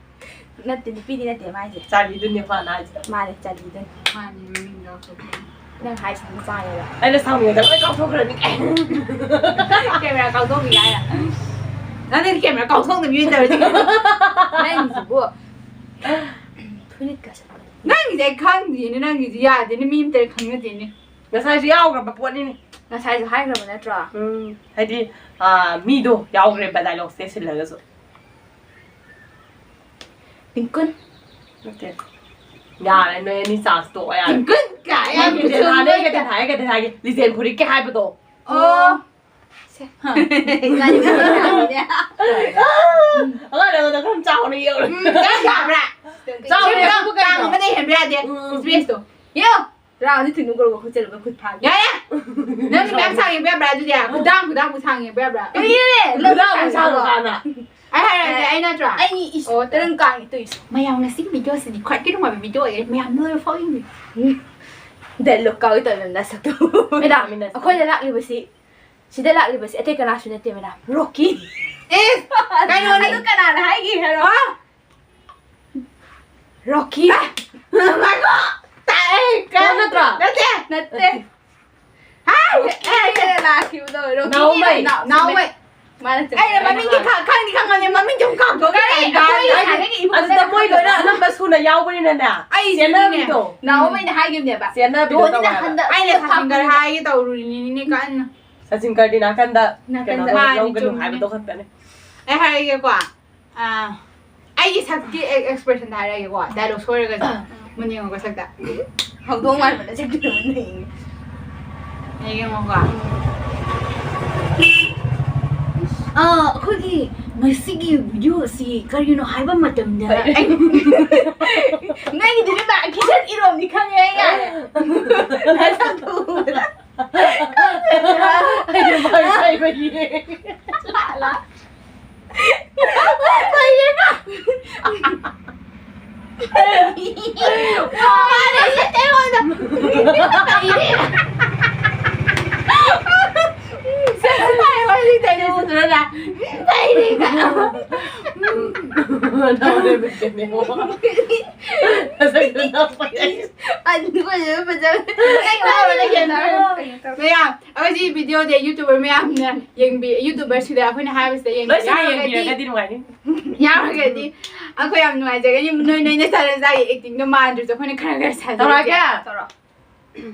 ꯅꯠꯇꯦ, ꯅꯨꯄꯤꯗꯤ ꯅꯠꯇꯦ ꯃꯥ ꯍꯥꯏꯁꯦ꯫ ꯆꯥꯔꯂꯤꯗꯨꯅꯦ ꯃꯥꯅ ꯍꯥꯏꯁꯤꯗ꯫ ꯃꯥꯅꯦ, ꯆꯥꯔꯂꯤꯗꯨꯅꯦ꯫ ꯃꯥꯅꯦ, ꯃꯃꯤꯡꯗꯣ ꯀꯩꯅꯣ? ꯅꯪ ꯍꯥꯏꯁꯤꯅ ꯅꯨꯄꯥꯅꯦꯕ꯫ ꯑꯩꯅ ꯁꯥꯎꯅꯤꯡꯉꯛꯇꯅ ꯂꯣꯏ ꯀꯥꯎꯊꯣꯛꯈ꯭ꯔꯅꯤ꯫ ꯀꯦꯃꯦꯔꯥ ꯀꯥꯎꯊꯣꯛꯈꯤꯒꯦ ꯍꯥꯏꯔ? ꯅꯪꯗꯤ ꯀꯦꯃꯦꯔꯥ ꯀꯥꯎꯊꯣꯛꯅꯕꯤ ꯑꯣꯏꯅ ꯇꯧꯔꯤꯁꯦ꯫ ꯅꯪꯁꯤꯕꯨ꯫ ꯐꯨꯔꯤꯠꯀ ꯁꯦꯠꯄ꯫ ꯅꯪꯒꯤꯁꯦ ꯑꯩ ꯈꯪꯗꯦꯅꯦ, ꯅꯪꯒꯤꯁꯦ ꯌꯥꯗꯦꯅꯦ, ꯃꯤ ꯑꯝꯇ ꯈꯪꯅꯗꯦꯅꯦ꯫ ꯉꯁꯥꯏꯁꯨ ꯌꯥꯎꯈ꯭ꯔꯕ ꯄꯣꯠꯅꯤꯅꯦ꯫ ꯉꯁꯥꯏꯁꯨ ꯍꯥꯏꯈ꯭ꯔꯕ ꯅꯠꯇ꯭ꯔꯣ? ꯎꯝ, ꯍꯥꯏꯗꯤ, ꯑꯥ, ꯃꯤꯗꯣ ꯌꯥꯎꯈ꯭ꯔꯦꯕ dialogueꯁꯦ ꯁꯤꯜꯂꯒꯁꯨ꯫ ꯇꯤꯡꯀꯨꯟ꯫ ꯅꯠꯇꯦ꯫ ꯌꯥꯔꯦ, ꯅꯣꯏ ꯑꯅꯤ chance ꯇꯣꯛꯑꯣ, ꯌꯥꯔꯦ꯫ ꯇꯤꯡꯀꯨꯟ ꯀꯥꯏ ꯌꯥꯝ ꯅꯪꯒꯤ ꯀꯩ ꯊꯥꯅꯦ, ꯀꯩ ꯊꯥꯒꯦ, ꯀꯩ ꯊꯥꯒꯦ? ꯂꯤꯖꯦꯟ ꯐꯨꯔꯤꯠꯀꯤ ꯍꯥꯏꯕꯗꯣ꯫ ꯑꯣ꯫ ꯁꯦ꯫ ꯑꯉꯥꯡ ꯅꯉꯣꯟꯗ ꯈꯔ ꯆꯥꯎꯅ ꯌꯦꯡꯉꯨ꯫ ꯎꯝ, ꯀꯌꯥ ꯌꯥꯕ꯭ꯔꯥ? ꯆꯥꯎꯅ ꯁꯦ, ꯌꯦꯡꯉꯨ ꯀꯥꯡ ꯀꯩꯅꯣ? ꯑꯃꯗ ꯍꯦꯟꯕ ꯌꯥꯗꯦ꯫ ꯎꯝ꯫ Spaceꯇꯣ꯫ ꯌꯦꯡꯉꯣ꯫ ꯔꯥꯎꯟꯗꯤ ꯊꯤꯟꯗꯣꯛ ꯈꯣꯠꯆꯜꯂꯒ ꯈꯨꯠ ꯐꯥꯒꯦ꯫ ꯌꯥꯔꯦ! ꯅꯪ ꯃꯌꯥꯝ ꯁꯥꯡ ꯌꯦꯡꯕ ꯌꯥꯕ꯭ꯔꯥ ꯑꯗꯨꯗꯤ? ꯈꯨꯗꯥꯡ, ꯈꯨꯗꯥꯡꯕꯨ ꯁꯥꯡ ꯌꯦꯡꯕ ꯌꯥꯕ꯭ꯔꯥ? ꯀꯨꯏꯔꯦ! ꯈꯨꯗꯥꯡꯕꯨ ꯁꯥꯡ ꯀꯥꯟꯅ꯫ ꯑꯩ ꯍꯥꯏꯔꯛꯑꯒꯦ, ꯑꯩ ꯅꯠꯇ꯭ꯔꯣ? ꯑꯩ ꯏꯁ, ꯑꯣ, ꯇꯔꯪ ꯀꯥꯡꯒꯤ ꯇꯨꯏꯁ꯫ ꯃꯌꯥꯝ ꯉꯁꯤꯒꯤ videoꯁꯤꯗꯤ ꯈ꯭ꯋꯥꯏꯗꯒꯤ ꯅꯨꯡꯉꯥꯏꯕ video ꯑꯣꯏꯔꯦ꯫ ꯃꯌꯥꯝ ꯂꯣꯏ ꯐꯥꯎꯏꯅꯦ꯫ Dialogue ꯀꯥꯎꯒꯦ ꯇꯧꯋꯦ ꯅꯁꯛꯇꯣ꯫ Madam, ꯑꯩꯈꯣꯏꯗ ꯂꯥꯛꯂꯤꯕꯁꯤ, ꯁꯤꯗ ꯂꯥꯛꯂꯤꯕꯁꯤ ꯑꯇꯩ ꯀꯅꯥꯁꯨ ꯅꯠꯇꯦ, madam꯫ Rocky꯫ ꯏꯁ! ꯀꯩꯅꯣꯅꯦ? ꯑꯗꯨ ꯀꯅꯥꯅ ꯍꯥꯏꯒꯦ ꯍꯥꯏꯔꯣ? ꯍꯥ? Rocky꯫ ꯉꯥꯏꯈꯣ! ꯇꯥꯛꯑꯦ! ꯀꯩꯅꯣ ꯅꯠꯇ꯭ꯔꯣ? ꯅꯠꯇꯦ! ꯅꯠꯇꯦ꯫ ꯍꯥꯏ! ꯑꯦ, ꯑꯦ, ꯂꯥꯛꯈꯤꯕꯗꯣ, Rocky ꯅꯥꯎꯃꯩ꯫ ꯅꯥꯎ-, ꯅꯥꯎꯃꯩ꯫ ꯃꯥꯅ ꯆꯨꯝꯃꯦ꯫ ꯑꯩꯅ ꯃꯃꯤꯡꯗꯤ ꯈꯪ-, ꯈꯪꯗꯤ ꯈꯪꯉꯝꯅꯦ, ꯃꯃꯤꯡꯗꯤ ꯑꯃꯨꯛ ꯀꯥꯎꯊꯣꯛꯈ꯭ꯔꯦ꯫ ꯀꯔꯤ? ꯑꯩꯈꯣꯏ ꯍꯥꯟꯅꯗꯒꯤ ꯏꯃꯨꯡꯗ ꯑꯗꯨꯗ ꯃꯣꯏ ꯂꯣꯏꯅ ꯑꯅꯝꯕ ꯁꯨꯅ ꯌꯥꯎꯕꯅꯤꯅꯅꯦ꯫ ꯑꯩ ꯆꯦꯟꯅꯕꯤꯗꯣ꯫ ꯅꯥꯎꯃꯩꯅ ꯍꯥꯏꯈꯤꯕꯅꯦꯕ꯫ ꯆꯦꯟꯅꯕꯤꯗꯣ ꯗꯣꯟꯁꯤꯅ ꯇꯧꯋꯦꯕ꯫ ꯍꯟꯗꯛ ꯑꯩꯅ ꯁꯆꯤꯟꯒꯔ ꯍꯥꯏꯒꯦ ꯇꯧꯔꯨꯔꯤꯅꯤꯅꯦ ꯀꯟꯅ꯫ ꯁꯆꯤꯟꯒꯔꯗꯤ ꯅꯥꯀꯟꯗ ꯅꯥꯀꯟꯗ꯫ ꯀꯩꯅꯣ ꯃꯥꯅꯤ, ꯂꯧꯒꯅꯨ ꯆꯨꯝꯃꯤꯅꯦ꯫ ꯍꯥꯏꯕꯗꯣ ꯈꯛꯇꯅꯦ꯫ ꯑꯩ ꯍꯥꯏꯔꯒꯦꯀꯣ꯫ ꯑꯥ, ꯑꯩꯒꯤ ꯁꯛꯀꯤ ꯑꯦ-, expression ꯍꯥꯏꯔꯒꯦꯀꯣ, dialogue ꯁꯣꯏꯔꯒꯁꯨ꯫ ꯑꯥ꯫ ꯃꯨꯟꯅ ꯌꯦꯡꯉꯣꯀꯣ ꯁꯛꯇ꯫ ꯍꯧꯗꯣꯡ ꯃꯥꯟꯕꯗ ꯆꯠꯈꯤꯗꯕ ꯅꯩ꯫ ꯌꯦꯡꯉꯣꯀꯣ꯫ ꯑꯥ, ꯑꯩꯈꯣꯏꯒꯤ ꯉꯁꯤꯒꯤ video ꯑꯁꯤ ꯀꯔꯤꯅꯣ ꯍꯥꯏꯕ ꯃꯇꯝꯗ, ꯍꯣꯏ꯫ ꯅꯪꯒꯤꯗꯨꯗꯤ ꯃꯥ ꯈꯤꯇꯪ ꯏꯔꯣꯝꯅꯤ ꯈꯪꯉꯦ ꯑꯩ ꯌꯥꯔꯦ꯫ ꯅꯁꯛꯇꯨ ꯎꯕꯗ꯫ ꯑꯩꯗꯤ ꯃꯥꯏ ꯄꯥꯏꯕꯒꯤ꯫ ꯂꯥ, ꯂꯥ꯫ ꯀꯩꯅꯣ? ꯃꯥꯅꯦ, ꯁꯤ ꯑꯩꯉꯣꯟꯗ꯫ ꯁꯤ ꯍꯥꯏ ꯋꯥꯔꯤ ꯇꯩꯅꯕꯗꯨꯅ꯫ ꯅꯉꯣꯟꯗ ꯃꯤꯠꯀꯅꯦ꯫ ꯃꯁꯛꯇꯨ ꯅꯣꯛꯄ ꯌꯥꯏ꯫ ꯑꯗꯨꯒ ꯐꯖꯕ꯫ ꯃꯌꯥꯝ, ꯑꯩꯈꯣꯏ ꯁꯤ videoꯁꯦ YouTuber ꯃꯌꯥꯝꯅ ꯌꯦꯡꯕꯤ-, YouTuber ꯁꯤꯗ ꯑꯩꯈꯣꯏꯅ ꯍꯥꯏꯕꯁꯤꯗ ꯌꯦꯡꯕꯤ-, ꯂꯣꯏꯁꯤꯟꯅ ꯌꯥꯎꯔꯒꯗꯤ, ꯌꯦꯡꯕꯤꯔꯒꯗꯤ ꯅꯨꯡꯉꯥꯏꯅꯤ꯫ ꯌꯥꯎꯔꯒꯗꯤ ꯑꯩꯈꯣꯏ ꯌꯥꯝ ꯅꯨꯡꯉꯥꯏꯖꯒꯅꯤ꯫ ꯅꯣꯏ, ꯅꯣꯏꯅ ꯁꯥꯟꯅꯖꯥꯒꯤ actingꯗꯣ ꯃꯥꯟꯗ꯭ꯔꯁꯨ ꯑꯩꯈꯣꯏꯅ ꯈꯔ ꯈꯔ ꯁꯥꯟꯅꯖꯒꯦ꯫ ꯇꯧꯔꯛꯑꯒꯦ? ꯇꯧꯔꯛꯑꯣ꯫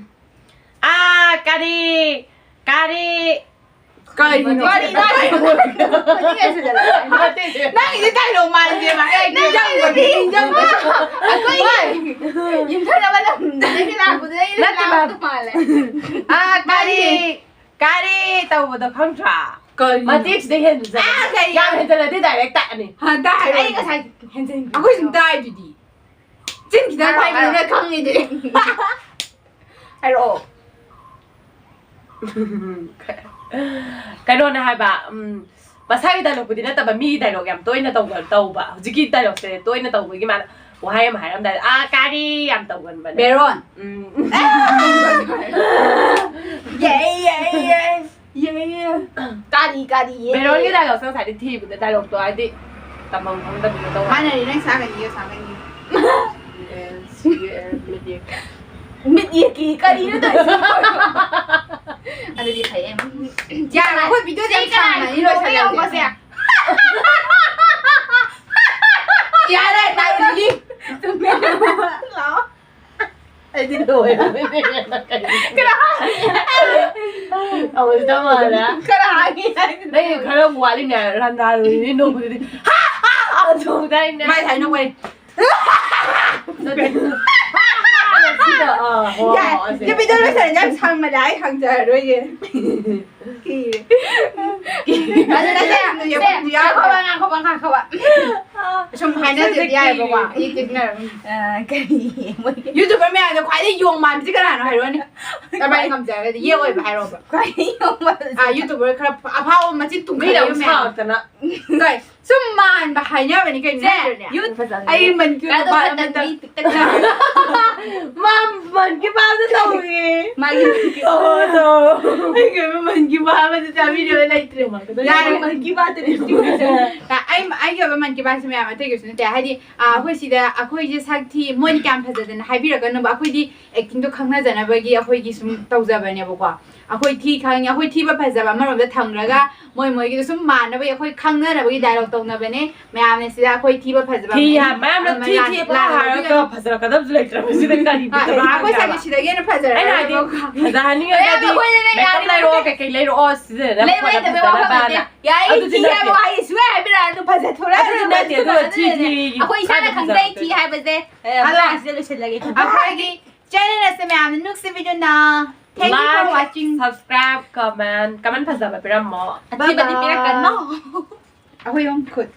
ꯑꯥ, ꯀꯔꯤ? ꯀꯔꯤ? ꯀꯔꯤꯅꯣ? ꯀꯔꯤꯅꯣ? ꯅꯪꯒꯤꯗꯤ ꯗꯥꯏꯂꯣꯛ ꯃꯥꯟꯗꯦꯕ꯫ ꯑꯩ ꯅꯤꯡꯖꯪꯕꯗꯤ ꯅꯤꯡꯖꯪꯕ꯫ ꯑꯩꯈꯣꯏ ꯌꯨꯝꯊꯪꯅꯕ ꯂꯝꯗꯒꯤ ꯂꯥꯛꯄꯗꯨꯗꯩ ꯅꯠꯇꯦ, ꯂꯥꯛꯄꯗꯣ ꯃꯥꯜꯂꯦ꯫ ꯑꯥ, ꯀꯔꯤ? ꯀꯔꯤ ꯇꯧꯕꯗꯣ ꯈꯪꯗ꯭ꯔꯥ? ꯀꯔꯤꯅꯣ? ꯃꯇꯦꯛꯁꯤꯗ ꯍꯦꯟꯖꯜꯂꯦ꯫ ꯑꯥ, ꯀꯔꯤ? ꯌꯥꯝ ꯍꯦꯟꯖꯜꯂꯗꯤ ꯗꯥꯏꯔꯦꯛ ꯇꯥꯛꯑꯅꯤ꯫ ꯍꯟꯗꯛ ꯑꯩ ꯉꯁꯥꯏ ꯍꯦꯟꯖꯤꯟꯈ꯭ꯔꯦ꯫ ꯑꯩꯈꯣꯏ ꯁꯨꯝ ꯇꯥꯏꯗꯨꯗꯤ꯫ ꯆꯤꯟ ꯈꯤꯇꯪ ꯐꯩꯕꯅꯤꯅ ꯈꯪꯉꯤꯗꯨꯗꯤ꯫ ꯍꯥꯏꯔꯛꯑꯣ꯫ ꯀꯩꯅꯣꯅꯦ ꯍꯥꯏꯕ, ꯎꯝ, ꯃꯁꯥꯒꯤ ꯗꯥꯏꯂꯣꯛꯄꯨꯗꯤ ꯅꯠꯇꯕ, ꯃꯤꯒꯤ ꯗꯥꯏꯂꯣꯛ ꯌꯥꯝ ꯇꯣꯏꯅ ꯇꯧꯕ, ꯇꯧꯕ꯫ ꯍꯧꯖꯤꯛꯀꯤ ꯗꯥꯏꯂꯣꯛꯁꯦ ꯇꯣꯏꯅ ꯇꯧꯕꯒꯤ ꯃꯥꯅ ꯋꯥꯍꯩ ꯑꯃ ꯍꯥꯏꯔꯝꯗꯥꯏꯗ "ꯑꯥ, ꯀꯥꯔꯤ" ꯌꯥꯝ ꯇꯧꯒꯟꯕꯅꯦ꯫ ꯕꯦꯔꯣꯟ꯫ ꯎꯝ꯫ ꯌꯦ, ꯌꯦ, ꯌꯦ, ꯌꯦ, ꯌꯦ꯫ ꯀꯥꯔꯤ, ꯀꯥꯔꯤ, ꯌꯦ, ꯕꯦꯔꯣꯟꯒꯤ ꯌꯦ꯫ ꯗꯥꯏꯂꯣꯛꯁꯦ ꯉꯁꯥꯏꯗꯤ ꯊꯤꯕꯗ ꯗꯥꯏꯂꯣꯛꯇꯣ ꯍꯥꯏꯗꯤ ꯇꯝꯐꯝ ꯈꯪꯗꯕꯤꯗꯣ ꯇꯧꯕ꯫ ꯃꯥꯟꯅꯔꯤ, ꯅꯪ ꯁꯥꯒꯅꯤꯒ ꯁꯥꯒꯅꯤ꯫ ꯁꯤ ꯃꯤꯗꯤ ꯃꯤꯠ ꯌꯦꯛꯀꯤ ꯀꯔꯤꯅꯣ ꯇꯧꯔꯤꯁꯦ? ꯑꯗꯨꯗꯤ ꯐꯩꯌꯦ꯫ ꯌꯥꯔꯦ, ꯑꯩꯈꯣꯏ ꯚꯤꯗꯤꯑꯣꯁꯦ ꯌꯥꯝ ꯁꯥꯡꯕꯅꯤ, ꯂꯣꯏꯁꯜꯂꯁꯦ꯫ ꯌꯥꯔꯦ, ꯇꯥꯏꯝꯂꯤ꯫ ꯑꯩꯗꯤ ꯂꯣꯏꯔꯕꯅꯦ꯫ ꯑꯃꯨꯛꯇ ꯃꯥꯜꯂꯦ꯫ ꯈꯔ ꯍꯥꯡꯉꯤ ꯍꯥꯏꯗꯨꯅ꯫ ꯅꯪꯒꯤ ꯈꯔ ꯋꯥꯠꯂꯤꯅꯦ, ꯔꯟꯗꯥ ꯂꯣꯏꯔꯦ ꯅꯣꯡꯃꯗꯨꯗꯤ꯫ ꯍꯥ! ꯍꯥ! ꯇꯧꯗꯥꯏꯅꯦ꯫ ꯃꯥꯏ ꯊꯥꯏꯅ ꯋꯥꯔꯤ꯫ ꯁꯤꯗ, ꯑꯥ, ꯍꯣꯏ, ꯌꯥꯔꯦ, ꯍꯣꯏ, ꯑꯁꯤ꯫ ꯅꯨꯄꯤꯗꯣ ꯂꯣꯏꯁꯜꯂꯦ, ꯌꯥꯝ ꯁꯥꯡꯃꯜꯂꯦ, ꯑꯩ ꯍꯪꯖꯔꯔꯣꯏꯒꯦ꯫ ꯀꯤꯔꯦ꯫ ꯑꯗꯨ ꯅꯠꯇꯦ, ꯁꯦ, ꯉꯥꯏꯈꯣꯕ, ꯉꯥꯏꯈꯣꯕ, ꯉꯥꯏꯈꯣꯕ꯫ ꯁꯨꯝ ꯍꯥꯏꯅꯗ꯭ꯔꯗꯤ ꯌꯥꯏꯑꯕꯀꯣ, ꯌꯦꯛ ꯌꯦꯛꯅꯔꯒ꯫ ꯑ, ꯀꯔꯤ ꯃꯣꯏꯒꯤ ꯌꯨꯇ꯭ꯌꯨꯕꯔ ꯃꯌꯥꯝꯗ ꯈ꯭ꯋꯥꯏꯗꯩ ꯌꯣꯡ ꯃꯥꯟꯕꯁꯤ ꯀꯅꯥꯅꯣ ꯍꯥꯏꯔꯣꯅꯦ? ꯅꯕꯥꯅꯤ ꯉꯝꯖꯔꯒꯗꯤ ꯌꯦꯛ ꯑꯣꯏꯕ ꯍꯥꯏꯔꯣꯕ꯫ ꯈ꯭ꯋꯥꯏꯗꯩ ꯌꯣꯡ ꯃꯥꯟꯕꯁꯦ꯫ ꯑꯥ, ꯌꯨꯇ꯭ꯌꯨꯕꯔ ꯈꯔ ꯑꯐꯥꯎꯕ ꯃꯆꯤꯟ ꯇꯨꯝꯈꯩ ꯃꯤꯅ ꯂꯩꯕ ꯑꯃꯨꯛ ꯃꯌꯥꯝ꯫ ꯁꯥꯎꯔꯛꯇꯅ꯫ ꯀꯩ? ꯁꯨꯝ ꯃꯥꯟꯕ ꯍꯥꯏꯅꯕꯅꯤ ꯀꯩꯅꯣ? ꯁꯦ, ꯅꯠꯇ꯭ꯔꯅꯦ? ꯌꯨ-, ꯐꯖꯕꯅꯦ꯫ ꯑꯩ ꯃꯟ ꯀꯤ ꯀꯥꯗꯣ ꯕꯥꯠ ꯐꯠꯇꯕꯤ ꯑꯃꯇ ꯄꯤꯛꯇꯛ ꯇꯧꯔꯒ꯫ ꯃꯥ ꯃꯟ ꯀꯤ ꯕꯥꯠ ꯑꯃꯇ ꯇꯧꯏ꯫ ꯃꯥꯒꯤ ꯇꯧ, ꯇꯧ꯫ ꯑꯩꯒꯤ ꯑꯣꯏꯕ ꯃꯟ ꯀꯤ ꯕꯥꯠ ꯑꯃꯗꯤ ꯇꯥꯕꯤꯅꯕ ꯂꯩꯇ꯭ꯔꯦ꯫ ꯌꯥꯔꯦ꯫ ꯃꯟ ꯀꯤ ꯕꯥꯠꯇꯗꯤ꯫ ꯑ, ꯑꯩ, ꯑꯩꯒꯤ ꯑꯣꯏꯕ ꯃꯟ ꯀꯤ ꯕꯥꯠꯁꯦ ꯃꯌꯥꯝ ꯑꯇꯩꯒꯤꯁꯨ ꯅꯠꯇꯦ꯫ ꯍꯥꯏꯗꯤ, ꯑ, ꯑꯩꯈꯣꯏ ꯁꯤꯗ ꯑꯩꯈꯣꯏꯁꯦ ꯁꯛ ꯊꯤ, ꯃꯣꯏꯅ ꯀꯌꯥꯝ ꯐꯖꯗꯅ ꯍꯥꯏꯕꯤꯔꯒꯅꯨꯕ, ꯑꯩꯈꯣꯏꯗꯤ ꯑꯦꯛꯇꯤꯡꯗꯣ ꯈꯪꯅꯖꯅꯕꯒꯤ ꯑꯩꯈꯣꯏꯒꯤ ꯁꯨꯝ ꯇꯧꯖꯕꯅꯦꯕꯀꯣ꯫ ꯑꯩꯈꯣꯏ ꯊꯤ ꯈꯪꯉꯤ, ꯑꯩꯈꯣꯏ ꯊꯤꯕ ꯐꯖꯕ ꯑꯃꯔꯣꯝꯗ ꯊꯝꯈ꯭ꯔꯒ ꯃꯣꯏ ꯃꯣꯏꯒꯤꯗꯣ ꯁꯨꯝ ꯃꯥꯟꯅꯕꯒꯤ ꯑꯩꯈꯣꯏ ꯈꯪꯅꯅꯕꯒꯤ ꯗꯥꯏꯂꯣꯛ ꯇꯧꯅꯕꯅꯦ꯫ ꯃꯌꯥꯝꯅ ꯁꯤꯗ ꯑꯩꯈꯣꯏ ꯊꯤꯕ ꯐꯖꯕ ꯊꯤ ꯃꯌꯥꯝ ꯍꯥꯏ-, ꯃꯌꯥꯝꯅ ꯑꯃ ꯊꯤ ꯂꯥꯟ-, ꯊꯤ ꯄꯪꯍꯥꯏ ꯂꯥꯟꯅꯕꯒꯤ ꯍꯥꯏꯔꯒ ꯐꯖꯔꯛꯀꯗꯕꯁꯨ ꯂꯩꯇ꯭ꯔꯕꯁꯤꯗ ꯀꯔꯤ ꯑ, ꯕꯤꯠꯇ ꯑꯩꯈꯣꯏ ꯁꯥꯒꯤ ꯁꯤꯗꯒꯤ ꯍꯦꯟꯅ ꯐꯖꯔꯦ꯫ ꯑꯩꯅ ꯍꯥꯏꯗꯤ ꯐꯖꯍꯟꯅꯤꯡꯉꯒꯗꯤ ꯑꯩꯈꯣꯏꯗꯅꯦ makeup ꯌꯥꯔꯤꯕ ꯂꯩꯔꯛꯑꯣ, ꯃꯈꯩ ꯀꯩꯀꯩ ꯂꯩꯔꯛꯑꯣ ꯁꯤꯖꯤꯟꯅꯅꯕ ꯂꯩꯕ ꯈꯣꯠꯅꯕ ꯂꯩꯇꯕ ꯋꯥ ꯐꯖꯅꯕꯅ꯫ ꯈꯪꯗꯦ꯫ ꯌꯥꯏ, ꯑꯗꯨꯗꯤ ꯊꯤ ꯍꯥꯏꯕ ꯅꯠꯇꯦ꯫ ꯋꯥꯍꯩ ꯁꯨꯡꯍꯥꯏ ꯍꯥꯏꯕꯤꯔꯛꯑꯅꯨ, ꯐꯖꯊꯣꯔꯛꯑꯅꯨ, ꯑꯗꯨꯗꯤ ꯅꯠꯇꯦ, ꯑꯗꯨꯒ ꯊꯤ ꯐꯖꯊꯣꯔꯛꯑꯅꯨ꯫ ꯊꯤ ꯑꯩꯈꯣꯏ ꯏꯁꯥꯅ ꯀꯥꯏꯗ ꯈꯪꯖꯩ ꯊꯤ ꯐꯖꯔꯛꯇꯣꯏꯅꯣ? ꯍꯥꯏꯕꯁꯦ꯫ ꯑꯗꯣ ꯃꯇꯥꯡꯁꯤꯗ ꯂꯣꯏꯁꯤꯜꯂꯒꯦ꯫ ꯑꯩꯈꯣꯏꯒꯤ channel ꯑꯁꯦ ꯃꯌꯥꯝꯅ ꯅꯨꯡꯁꯤ video ꯅ thank you for Like, watching. Subscribe, comment, comment ꯐꯖꯕ ꯄꯤꯔꯝꯃꯣ꯫ ꯑꯊꯤꯕꯗꯤ Bye bye. ꯄꯤꯔꯛꯀꯅꯣ꯫ ꯑꯩꯈꯣꯏ ꯑꯍꯨꯝ ꯈꯨꯠ